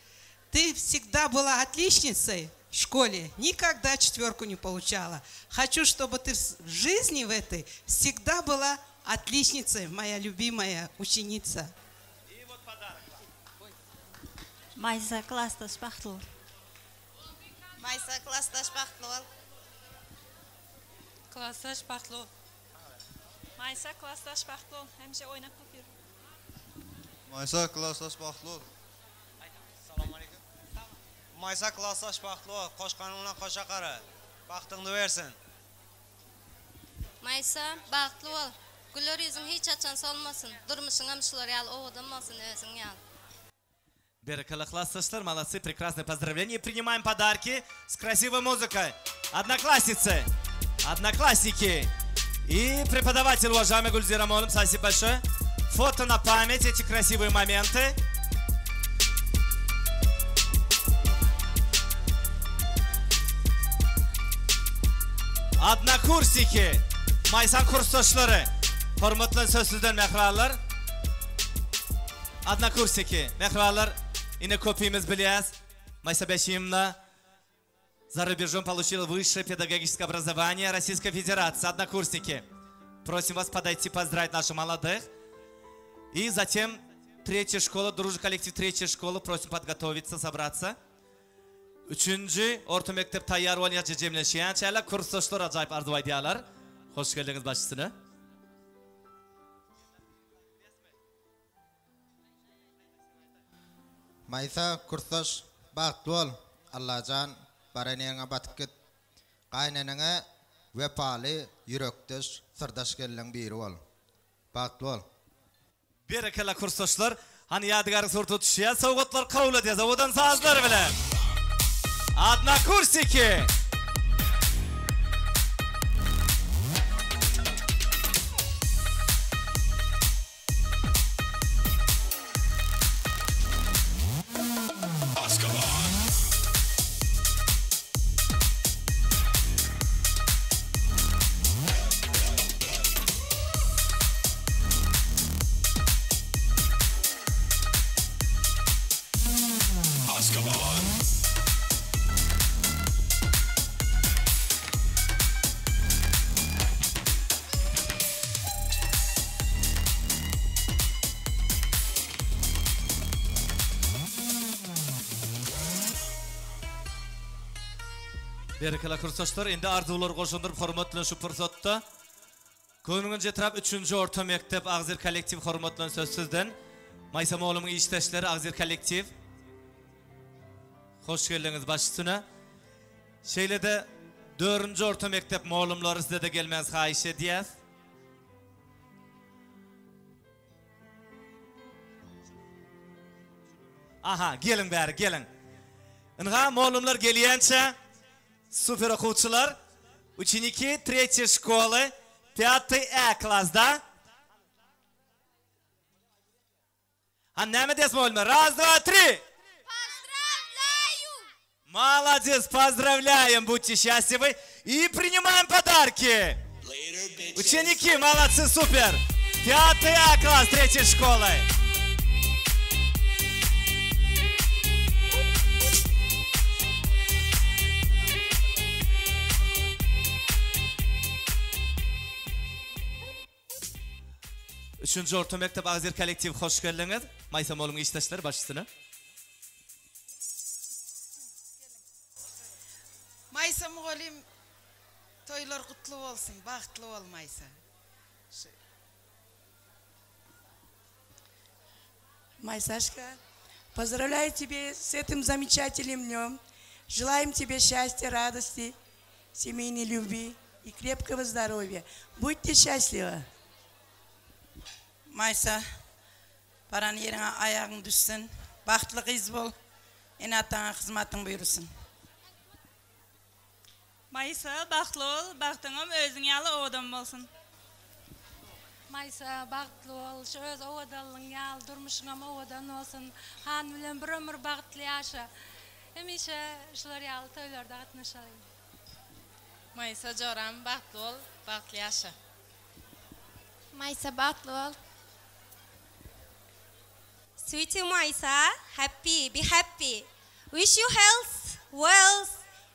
Ты всегда была отличницей в школе, никогда четверку не получала. Хочу, чтобы ты в жизни в этой всегда была отличницей, моя любимая ученица. Maýsa klasdaş bagtly bol. Maýsa klasdaş bagtly bol. Klasdaş bagtly bol. Maýsa klasdaş bagtly bol. Hemişe oýnap gülüp ýör. Maýsa klasdaş bagtly bol. Salowmaleýkim. Maýsa klasdaş bagtly bol. Goşganyň bilen goşa gara. Bagtyňdy bersin. Maýsa, bagtly bol. Güler ýüzüň hiç haçan solmasyn. Durmuşyňam şular ýaly owadan bolsun özüň ýaly. Berekella klasdaşlar, молодцы, прекрасное поздравление. Принимаем подарки с красивой музыкой. Одноклассницы, одноклассники и преподаватель, уважаемый Гульзира Молым, спасибо большое. Фото на память, эти красивые моменты. Однокурсники, Maýsaň kursdaşlary, hormatly söz sizden mähribanlar. Odnokursniki, mähribanlar, ine köpimiz bilýäs, Maýsa Bäşimowna za rubежом получила высшее педагогическое образование Российской Федерации. Однокурсники, просим вас подойти поздравить наших молодых. И затем третья школа, дружный коллектив третьей школы, просим подготовиться, собраться. Üçünji orta mekdep taýýar bolýança jemleşýänçäler kursdaşlar ajaýyp arzuw aýdýarlar. Hoş geldiňiz baş üstüne. Maýsa kursdaş bagtly bol Allajan baran ýeriňe batyp git gaýyneneňe wepaly ýürekdeş syrdaş gelniň biri bol bagtly bol. Berekella kursdaşlar. Hany ýadygärlik surata düşýäs sowgatlar kabul edýäs owadan sazlar bilen. Odnokursniki. Berekella kursdaşlar, indi arzuwlary goşandyryp hormat bilen şu pursatda Köneürgenç etrap üçünji orta mekdep Agzybir kollektiw hormat bilen söz sizden. Maýsa mugallymyň işdeşleri Agzybir kollektiw. Hoş geldiňiz baş üstüne. Şeýle-de dördünji orta mekdep mugallymlary size-de gelmäňizi haýyş edýäs. Aha, geliň bäri, geliň. Ynha, mugallymlar gelýänçä super okuwçylar, učeniki tretýey şkoly, pýatyý Ä klasda. Hany näme diýýäs mugallymlar? Raz, dva, tri! Pozdrawlýaýu! Молодец, поздравляем, будьте счастливы и принимаем подарки! Ученики, молодцы, супер! Пятый А класс третьей школы. Üçünji orta mekdep Agzybir kollektiw hoş geldiňiz. Maýsa moluň işdeşleri baş üstüne. Maýsa mugallym toýlar gutly bolsun bagtly bol Maýsa. Майсашка, поздравляю тебе с этим замечательным днем. Желаем тебе счастья, радости, семейной любви и крепкого здоровья. Будьте счастливы. Maýsa, baran ýeriňe aýagyň düşsün, bagtly gyz bol, ene-ataňa hyzmatyň buýrusyn. Maýsa, bagtly bol, bagtyňam özüň ýaly owadan bolsun. Maýsa, bagtly bol, şu öz owadanlygyň ýaly durmuşyňam owadan bolsun. Han bilen bir ömür bagtly ýaşa. Hemişe şular ýaly toýlarda gatnaşalyň. Maýsa joram bagtly bol, bagtly ýaşa. Maýsa bagtly bol. Sweetie Maýsa happy be happy wish you health wealth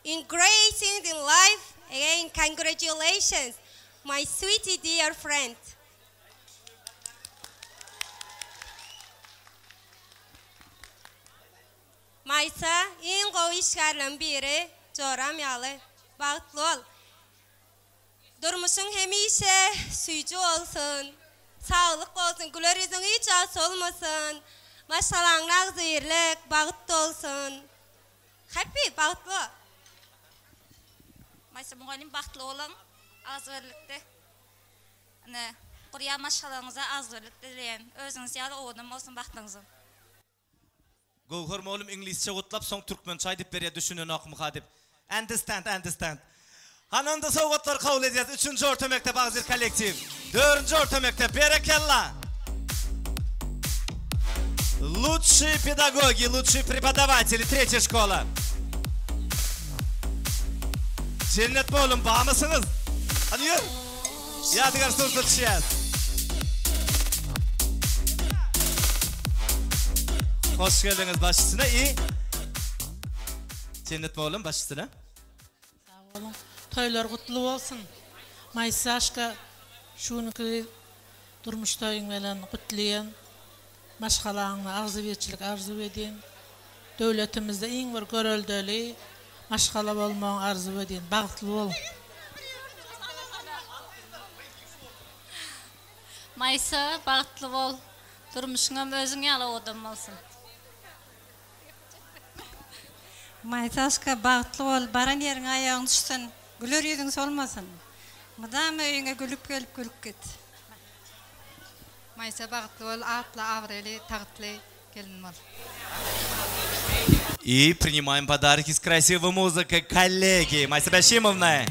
and great things in life again congratulations my sweetie dear friend. Maýsa iň gowy işgärleň biri joram ýaly bagtly bol. Durmuşyň hemişe süýji bolsun, saglyk bolsun, güler ýüzüň hiç wagt solmasyn, maşgalaňda agzybirlik, bagt bolsun. Happy, bagtly bol. Maýsa mugallym bagtly boluň agzybirlikde ine gurýan maşgalaňyza agzybirlik dileýän özüňiz ýaly owadan bolsun bagtyňyzam. Göwher mugallym iňlisçe gutlap soň türkmençe aýdyp berýär düşünenokmyka diýip. Understand understand. Hany onda sowgatlary kabul edýäs üçünji orta mekdep agzybir kollektiw. Dördünji orta mekdep berekella. Лучшие педагоги, лучшие преподаватели, третья школа. Jennet mugallym barmysyňyz? Hany ýör. Ýadygär surata düşýäs. Hoş geldiňiz baş üstüne i Jennet mugallym baş üstüne. Sag boluň. Toýlar gutly bolsun. Maýsaşka şu günki durmuş toýuň bilen gutlaýan. Maşgalaňda agzybirçilik arzuw edýän. Döwletimizde iň bir göreldeli maşgala bolmagyňy arzuw edýän. Bagtly bol. Maýsa bagtly bol durmuşyňam özüň ýaly owadan bolsun. Maýsaşka bagtly bol baran ýeriňe aýagyň düşsün güler ýüzüň solmasyn mydama öýüňe gülüp gelip gülüp git. Maýsa bagtly bol atly abraýly tagtly gelin bol. И принимаем подарки с красивой музыкой коллеги Майса Бяшимовна.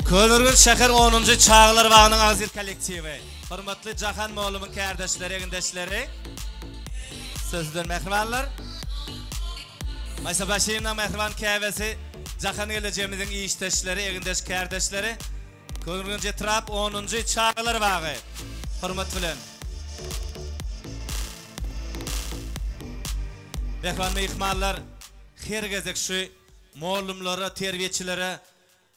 Köneürgenç şäher onunjy çagalar bagynyň agzybir kollektiwi. Hormatly Jahan mugallymyň kärdeşleri, egindeşleri. Söz sizden mähribanlar. Maýsa Başimowna mähriban käbesi, Jahan gelejegimiziň işdeşleri, egindeş kärdeşleri. Köneürgenç etrap onunjy çagalar bagy. Hormat bilen. Mähriban myhmanlar, her gezek şu mollumlara, terbiýeçilere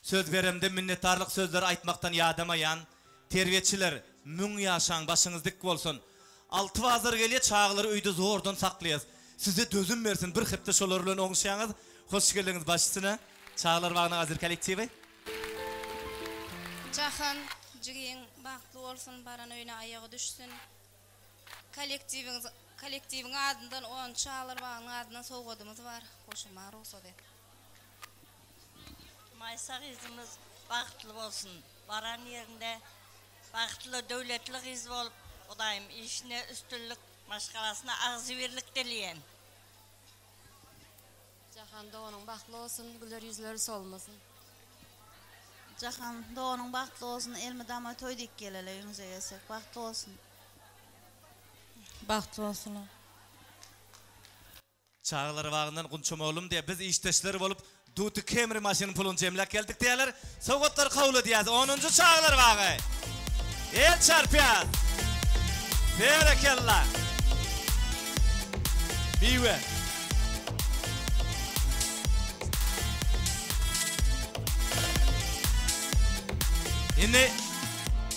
söz beremde minnetdarlyk sözleri aýtmakdan ýadamaýan. Terbiýeçiler, müň ýaşaň, başyňyz dik bolsun. Altybazar gelýär, çagalary öýde zordan saklaýas. Size dözüm bersin bir hepde şolar bilen oňuşýaňyz. Hoş geldiňiz baş üstüne. Çagalar bagynyň aziz kollektiwi. Jahan jigiň bagtly bolsun baran öýüne aýagy düşsün. Kollektiwiňiz kollektiwiň adyndan on çagalar bagynyň adyndan sowgadymyz bar. Goşulmaga rugsat et. Maýsa gyzymyz bagtly bolsun. Baran ýerinde bagtly döwletli gyz bolup Hudaýym işine üstünlik maşgalasyna agzybirlik dileýän. Jahan doganyň bagtly bolsun güler ýüzleri solmasyn. Jahan doganyň bagtly bolsun elmydama toý diýip geleli öýüňize gelsek bagtly bolsun. Bagtly bolsunlar. Çagalar bagyndan Gunça mollum diýýär, biz işdeşler bolup Duty Camry maşynyň puluny jemläp geldik diýýärler. Sowgatlary kabul edýäs. Onunjy çagalar bagy. El çarpýas. Berekella. Miwe. Indi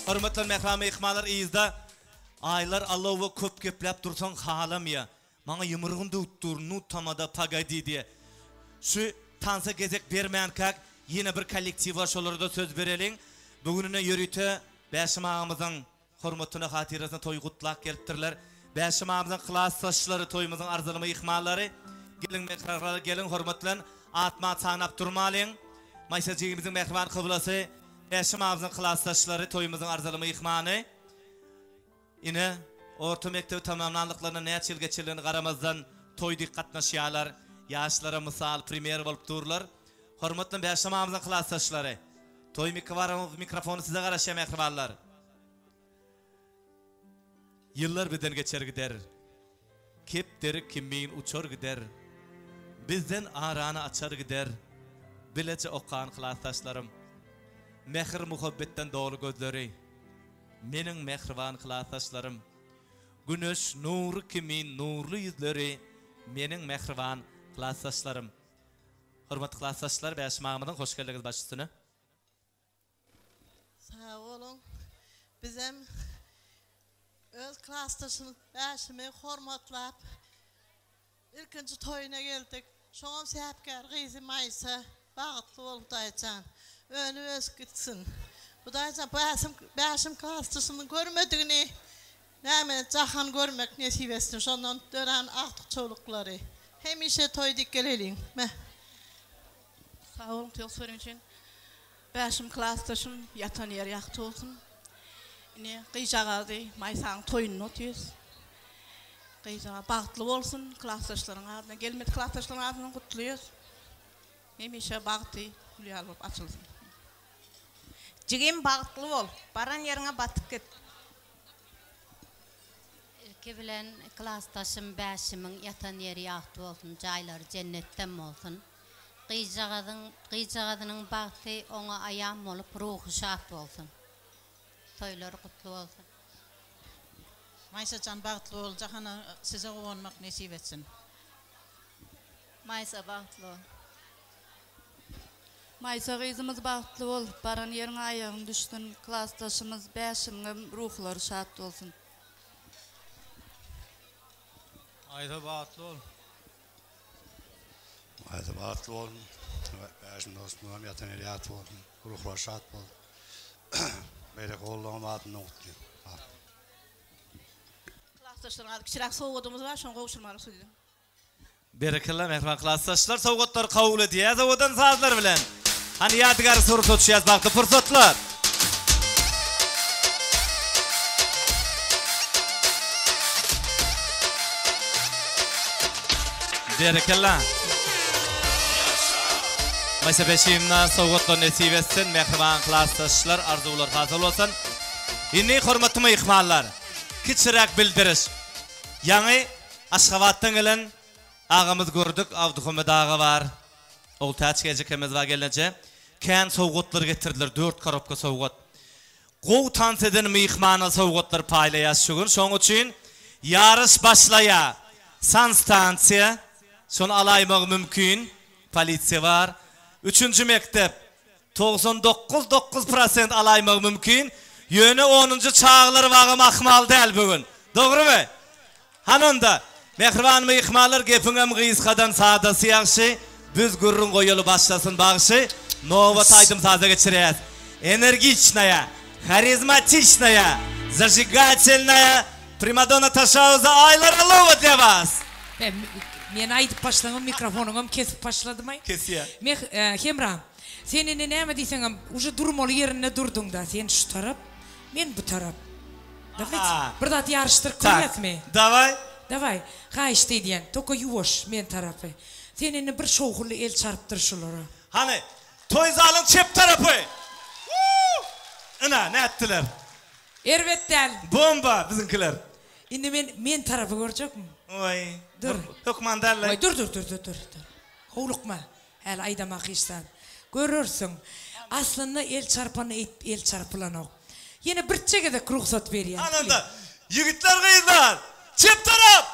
hormatly mähriban myhmanlar yzda Aýlar Allowa köp gepläp dursaň halamýa. Maňa ýumrugyny döwüp dur, nu tamada pagodi diýe. Şu tansa gezek bermänkäk ýene bir kollektiw bar şolara-da söz bereliň. Bu gününe ýörite Bäşim agamyzyň hormatyna hatyrasyna toý gutlap gelipdirler. Bäşim agamyzyň klasdaşlary toýumyzyň arzyly myhmanlary. Geliň mähribanlar geliň hormat bilen atma-at sanap durmalyň. Maýsa jigimiziň mähriban kyblasy Bäşim agamyzyň klasdaşlary toýumyzyň arzyly myhmany. Ine, orta mekdebi tamamlanlyklaryna näçe ýyl geçenligine garamazdan, toý dik gatnaşýarlar, ýaşlara mysal, primer bolup durlar. Hormatly Bäşim agamyzyň klasdaşlary! Toý mikrofony size garaşýar mähribanlar! Ýyllar bizden geçer gider. Kepderi kimin uçar gider. Bizden arany açar gider. Bileje okan klasdaşlarym. Mähir-muhabbetden doly gözleri. Meniň mähriban klasdaşlarym. Güneş nury kimin nurly ýüzleri meniň mähriban klasdaşlarym. Hormatly klasdaşlar Bäşim agamyzyň hoş geldiňiz baş üstüne. Sag boluň. Bizem öz klasdaşymyz Bäşimi hormatlap Ilkinji toýuna geldik. Şoňam sebäpkär gyzy Maýsa. Bagtly bol Hudaýjan. Önüp ösüp gitsin. Hudaýjan Bäşim Bäşim klasdaşymyň görmedigini näme Jahan görmek nesip etsin. Şondan dörän agtyk çowluklary. Hemişe toý dik geleliň. Meh. Sag boluň söz sören üçin. Bäşim klasdaşym ýatan ýeri ýagty bolsun. Ine gyjagazy Maýsaň toýunda otyrys. Gyjaga bagtly bolsun klasdaşlaryň adyna gelmedik klasdaşlaryň adyndan gutlaýas. Hemişe bagty gül ýaly bolup açylsyn. Jigim bagtly bol, baran ýeriňe batyp git. Ilki bilen klasdaşym Bäşimiň ýatan ýeri ýagty bolsun, jaýlary jennetden bolsun. Gyzjagazyň gyzjagazynyň bagty oňa aýan bolup ruhy şat bolsun. Toýlary gutly bolsun. Maýsajan bagtly bol Jahana size guwanmak nesip etsin. Maýsa bagtly bol. Maýsa gyzymyz bagtly bol, baran ýeriňe aýagyň düşsün, klasdaşymyz Bäşimiňem ruhlary şat bolsun. Maýsa bagtly bol. Maýsa bagtly bolsun. Bäşim dostumyzam ýatan ýeri ýagty bolsun. Ruhlary şat bolsun. Beýleki ogullaryňam adyndan gutlaýan. Klasdaşlaryň ady kiçiräk sowgadymyz bar şony gowşurmaga rugsat ediň. Berekella mähriban klasdaşlar sowgatlary kabul edýäs owadan sazlar bilen. Hany ýadygary surata düşýäs bagtly pursatlar. Berekella. Maýsa Beşimna sowgatlar nesip etsin mähriban klasdaşlar arzuwlar hasyl bolsun. Indi hormatly myhmanlar kiçiräk bildiriş. Ýaňy Aşgabatdan gelen agamyz gördük Abdyhommet aga bar. Ogultäç ejekemiz bar gelneje. Kän sowgatlar getirdiler dört korobka sowgat. Gowy tans eden myhmana sowgatlar paýlaýas şu gün şoň üçin ýaryş başlaýa sanstansiýa şony alaýmagy mümkin polisiýa bar üçünji mekdep 99 dokuz prosent alaýmagy mümkin ýöne onunjy çagalar bagam ahmal däl bu gün dogrymy hany onda. Mähriban myhmanlar gepiňem gysgadan sadasy ýagşy, Biz gürrüň goýaly başlasyn bagşy, Nobat aýdym-saza geçirýäs. Energiçnaýa, harizmatiçnaýa, zažigatelnaýa primadonna Taşauza Aýlar Alowa dla was! Men aýdyp başlaňam mikrofonyňam kesip başladymaý. Kesýä. Meh Hemra, sen indi näme diýseňem uje durmaly ýerinde durduňda, sen şu tarap, men bu tarap. Dawayt, bir zat ýaryşdyryp görýäsmi? Daway. Daway, haýyşt edýän, toka ýuwaş men tarapy. Sen indi bir şowhunly el çarpdyr şulara. Hany, toý zalyň çep tarapy! Wuu! Ynha, nätdiler? Erbet däl. Bomba, biziňkiler. Indi men men tarapy görjekmi? Oý. Dur. Hökman däl-le. Oý, dur, dur, dur, dur, dur, dur. Howlukma. Häli aýdamak hiç zat. Görersiň. Aslynda el çarpany eýtip el çarpylanok. Ýene birçe gezek rugsat berýän. Hany onda, ýigitler gyzlar, çep tarap!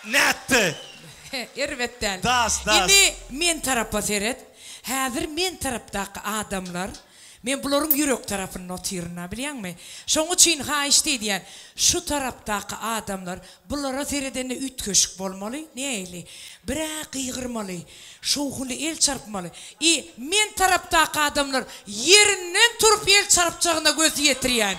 Nätdi? Erbet däl. Daş, daş. Indi men tarapa seret. Häzir men tarapdaky adamlar Men bularyň ýürek tarapynda otyryn-a, bilýäňmi? Şoň üçin haýyşt edýän, şu tarapdaky adamlar bulara seredende üýtgeşik bolmaly, nähili? Bir-ä gygyrmaly, şowhunly el çarpmaly. I men tarapdaky adamlar ýerinden turup el çarpjagyna göz ýetirýän.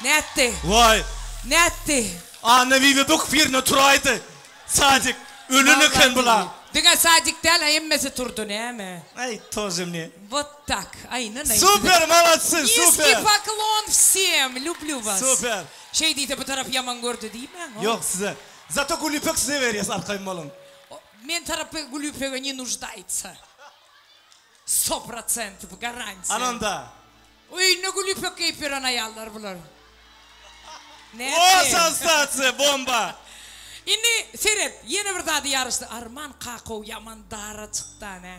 Nätdi? Waý! Nätdi? Annabibi böküp ýerinden turaýdy. Sadik, ölen eken bula. Diňe Sadik däl hemmesi turdy näme. Aý тоже мне. Wot tak aýnan aý. Super molodцы super. Nizkiy poklon wsem lýublýu was. Super. Şeý diýse bu tarap ýaman gördi diýmäň o. Ýok size. Zato gülýüpek size berýäs arkaýyn boluň. Men tarapy gülýüpege ne нуждается. Sto prosentow garantiýa. Ana onda. Öýünde gülýüpek geýip ýören aýallar bular. O sensasiýa bomba. Indi seret, ýene bir zady ýaryşdy. Arman kakow ýaman dara çykda nä.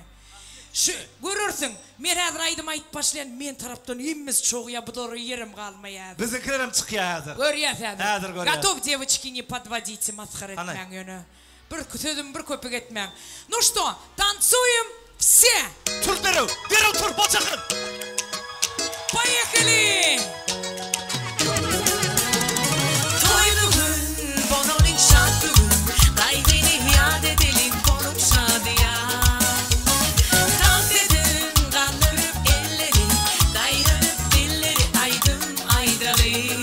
Şu görersiň, men häzir aýdym aýdyp başlaýan, men tarapdan hemmesi çogýa bulara ýerem galmaýa häzir. Biziňkilerem çykýa häzir. Görýäs häzir. Häzir görýäs. Gotow dewoçki ne podwodite masgara etmäň ýöne. Bir sözüm bir köpük etmäň. Nu şto, tansuýem wse! Tur derew, derew tur, boçakyn! Poýeheli! Toý bu gün, bolalyň şat bu gün, Gaýgyny ýat edeliň, boluň şadyýan. Tans ediň, galdyryp elleri, Daýanyp dilleri aýdym aýdalyň.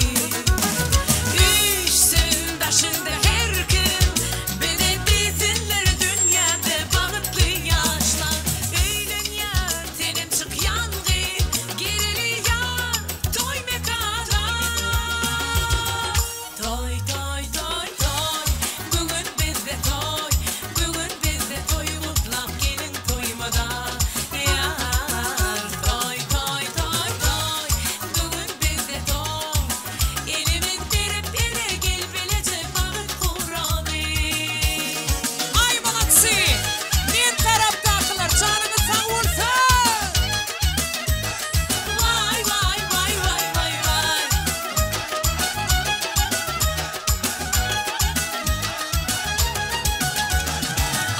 Üýşsün daşyňda her kim, Bize diýsinler dünýäde bagtly ýaşlar. Öýlenýär, senem çykýan gyz, Gireli ýar toý mekana. Toý, toý, toý, toý, bu gün bizde toý, Bu gün bizde toý gutlap geliň toýumyza ýar. Toý, toý, toý, toý, bu gün bizde toý, Elimiz berip ele gel bileje bagt guraly. Aý malatsy! Men tarapdakylar janyňyz sag bolsun! Waý waý waý waý waý waý.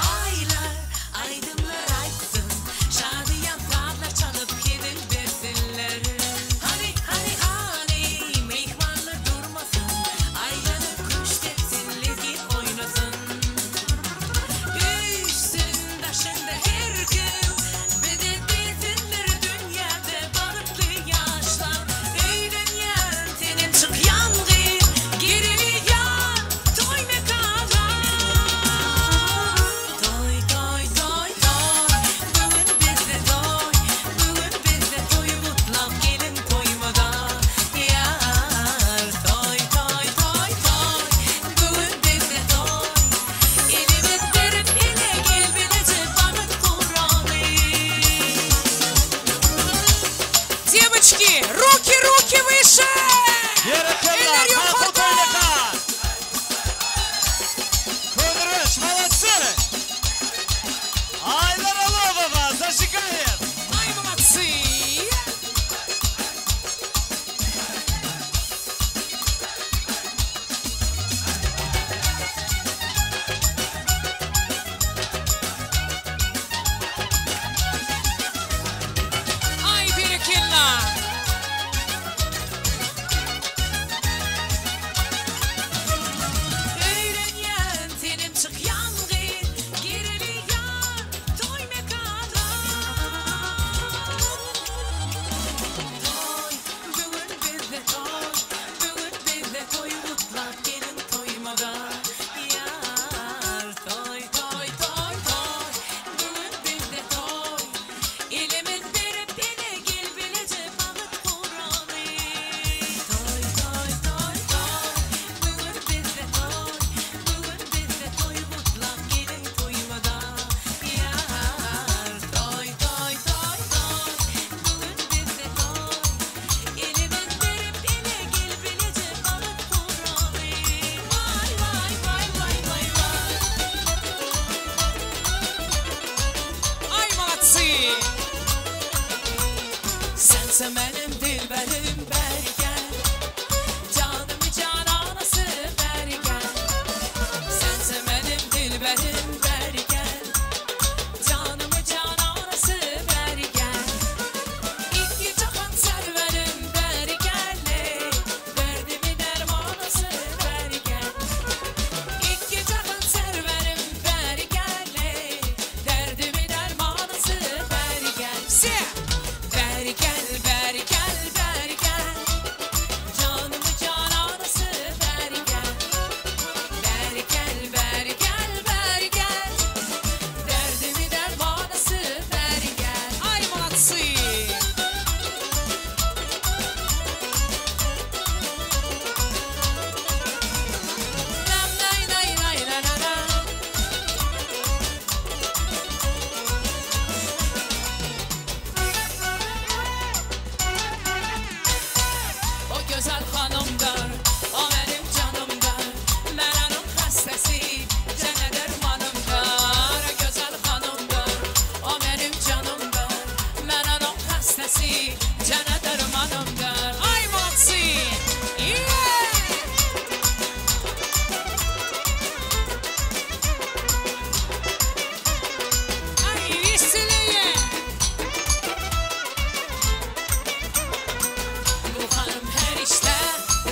Aýlar aýdymlar aýtsyn, şadyýan sazlar çalyp hezil bersinler. Hany hany hany myhmanlar durmasyn, aýlanyp küşt etsin, lezgin oýnasyn. Üýşsün daşyňda her kim, bize diýsinler dünýäde bagtly ýaşlar. Öýlenýän senem çykýan gyz, gireli ýar toý mekana. Toý toý toý toý, bu gün bizde toý, bu gün bizde toý gutlap geliň toýumyza ýar. Toý toý toý toý, bu gün bizde toý, elimiz berip ele gel bileje bagt guraly. Девочки, руки, руки выше! Berekella, Eller Kakow ýokarda! toýlaka! Köneürgenç, молодцы! Aýlar Alowowa зажигает! Aý молодцы! Aý berekella! Sense benim dilberim beri gel Canım cananası beri gel Sense benim dilberim beri gel Canım cananası beri gel İki cahan serverim beri gel ey Derdimi dermanısı beri gel İki cahan serverim beri gel ey Derdimi dermanısı beri gel Se Beri gel beri gel beri gel Canımı cananısı beri gel Beri gel beri gel beri gel Derdimi dermanısı beri gel Ay молодцы! Nam nay nay nay na na na O güzel hanımdır, o benim canımdır. Ben onun hastası, cana dermanımdır. O güzel hanımdır, o benim canımdır. Ben onun hastası, cana dermanımdır. Ay молодцы! Yeah! Ay веселее! Bu hanım her işte,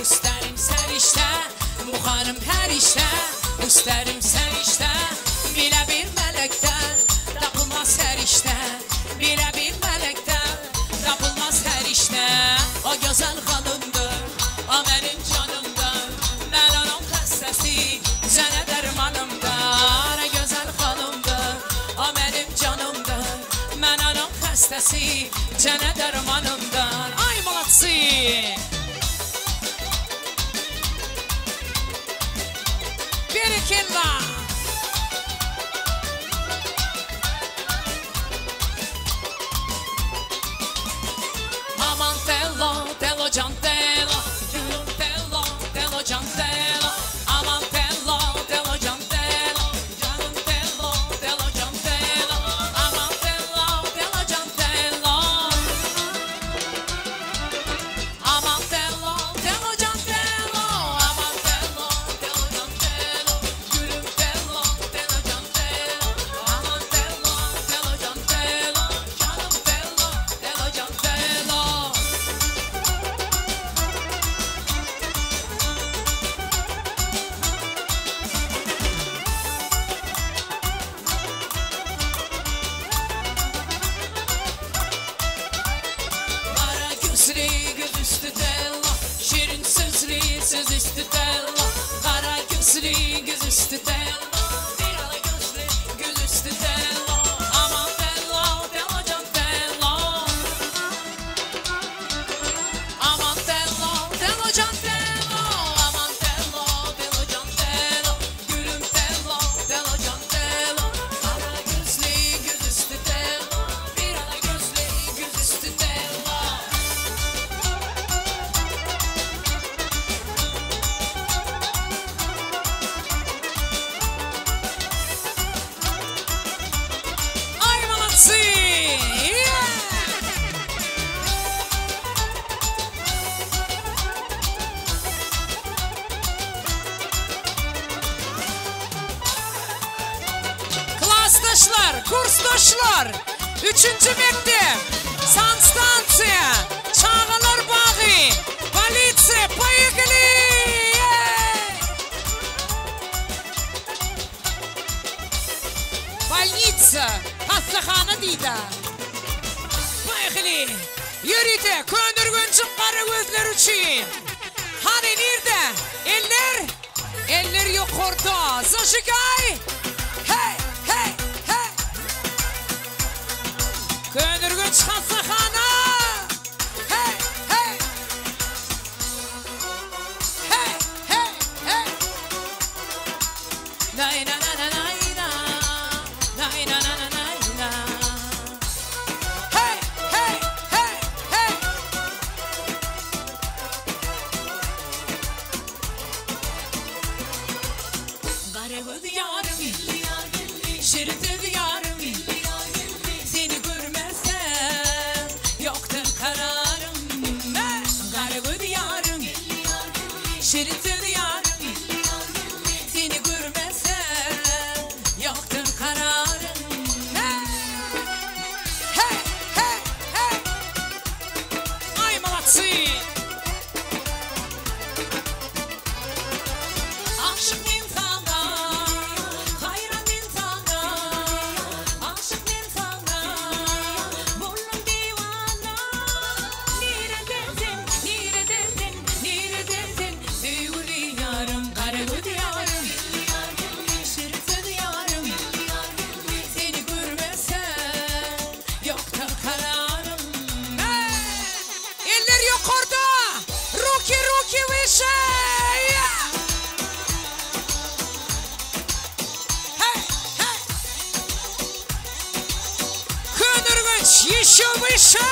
isterim sen işte. Bu hanım her işte, isterim sen işte. Bile bir melekten tapılmaz her işte. Bile bir melekten tapılmaz her işte. O güzel hanımdır, o benim canımdır. Ben onun hastası, cana dermanımdır. O güzel hanımdır, o benim canımdır. Ben onun hastası, cana dermanımdır. Ay молодцы! Berekella! Aman tello, tello can tello, gülüm tello, tello can tello. Aman tello, tello can tello, canım tello, tello can tello. Aman tello, tello can tello. Aman tello, tello can tello, aman tello, tello can tello, gülüm tello, tello can tello. Aman tello, tello can tello, canım tello, tello can tello. Kara gözlü göz üstü tello, şirin sözlü söz üstü tello. Kara gözlü göz üstü tello, bir ala gözlü göz üstü tello. Aman tello, tello can tello. Aman tello, tello can tello. Aman tello, tello can tello. Gülüm tello, tello can tello. Kara gözlü göz üstü tello, bir ala gözlü göz üstü tello. Ay молодцы! Yeah! Klasdaşlar, kursdaşlar, üçünji mektep, sanstansiýa, çagalar bagy, polisiýa, поехали! Bolnitsa, hassahana diýdä. Поехали! Ýörite, Köneürgenjiň gara gözleri üçin. Hany nirde? Eller? Eller ýokarda. Zajigay! Hey, hey, hey! Köneürgenç hassahana! Hey, hey! Hey, hey, hey! Nay na na na nay na. Nay na na na nay na. Hey, hey, hey, hey! Gara göz ýarym, şirin söz ýarym, Seni görmezsem ýokdur kararym. Aşyk men saňa, haýran men saňa, Aşyk men saňa, boldum diwana. Nirede sen, nirede sen, nirede sen, Söýgüli ýarym, gara göz ýarym, Şirin söz ýarym, Seni görmesem, ýokdur kararym. Eller ýokarda! Ruki ruki wyşe! Hey hey! Köneürgenç ýeşe wyşe!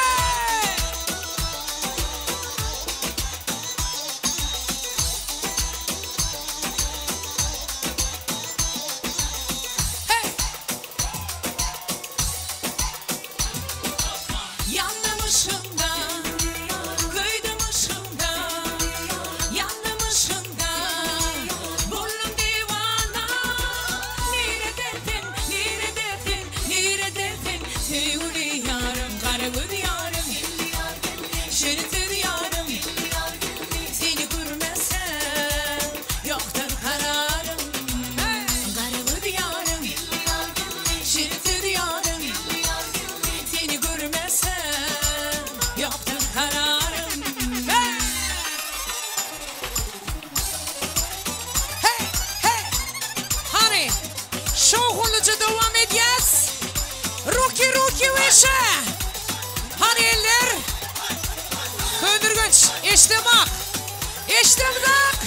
Hey! Ýandym yşgyňda, köýdüm yşgyňda, Ýandym yşgyňda, boldum diwana. Nirede sen, nirede sen, nirede sen, Söýgüli ýarym, gara göz ýarym, Şirin söz ýarym, Seni görmesem, ýokdur kararym. Gara göz ýarym, şirin söz ýarym, Seni görmesem, ýokdur kararym. Hey hey! Hany, şowhunlyja dowam edýäs. Ruki ruki wyşe! Hany eller? Köneürgenç, eşdemak! Eşdemzak!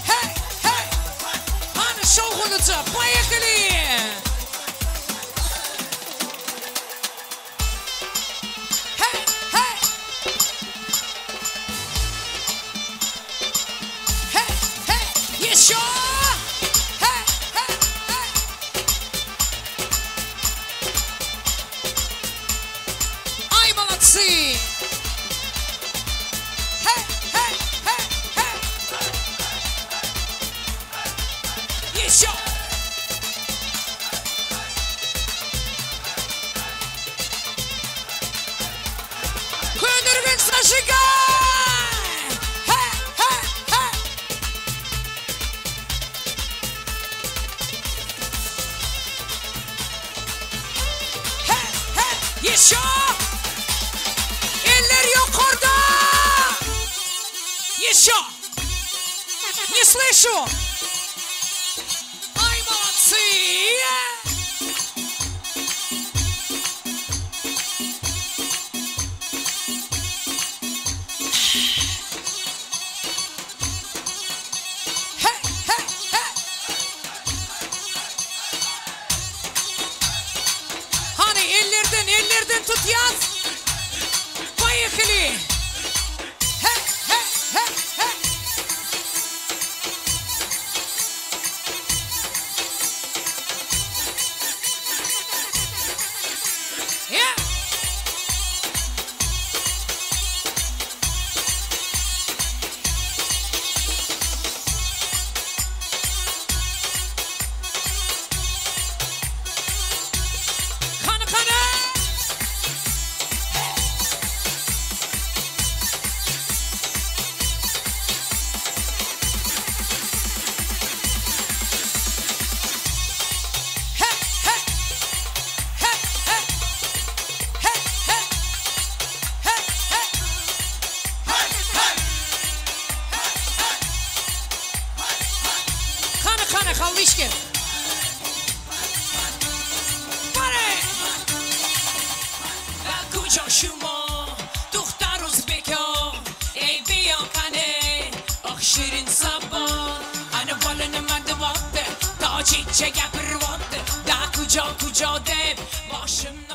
Hey hey! Hany şowhunlyja, poýehili! Hey hey! Hey hey! Ýeşo! Hey hey hey! Aý molodcy! Hey hey hey hey! Ýeşo! Köneürgenç zažigay! Hey hey hey! Hey hey! Ýeşo! Eller ýokarda! Ýeşo! Ne slyşu! Aý molodcy! Hey hey hey! Hany ellerden ellerden tutýas! Poýehili! Hey hey hey hey! Yeah! Hany hany! Hey hey! Hey hey! Hey hey! Hey hey! Hey hey! Hany hany Hally işgär. Bary! Куҷо шумо духтар узбеко эй биё қане ох ширин забон ана bola nima deyapti tojikcha gapiryapti da kujo kujo deb boshimni.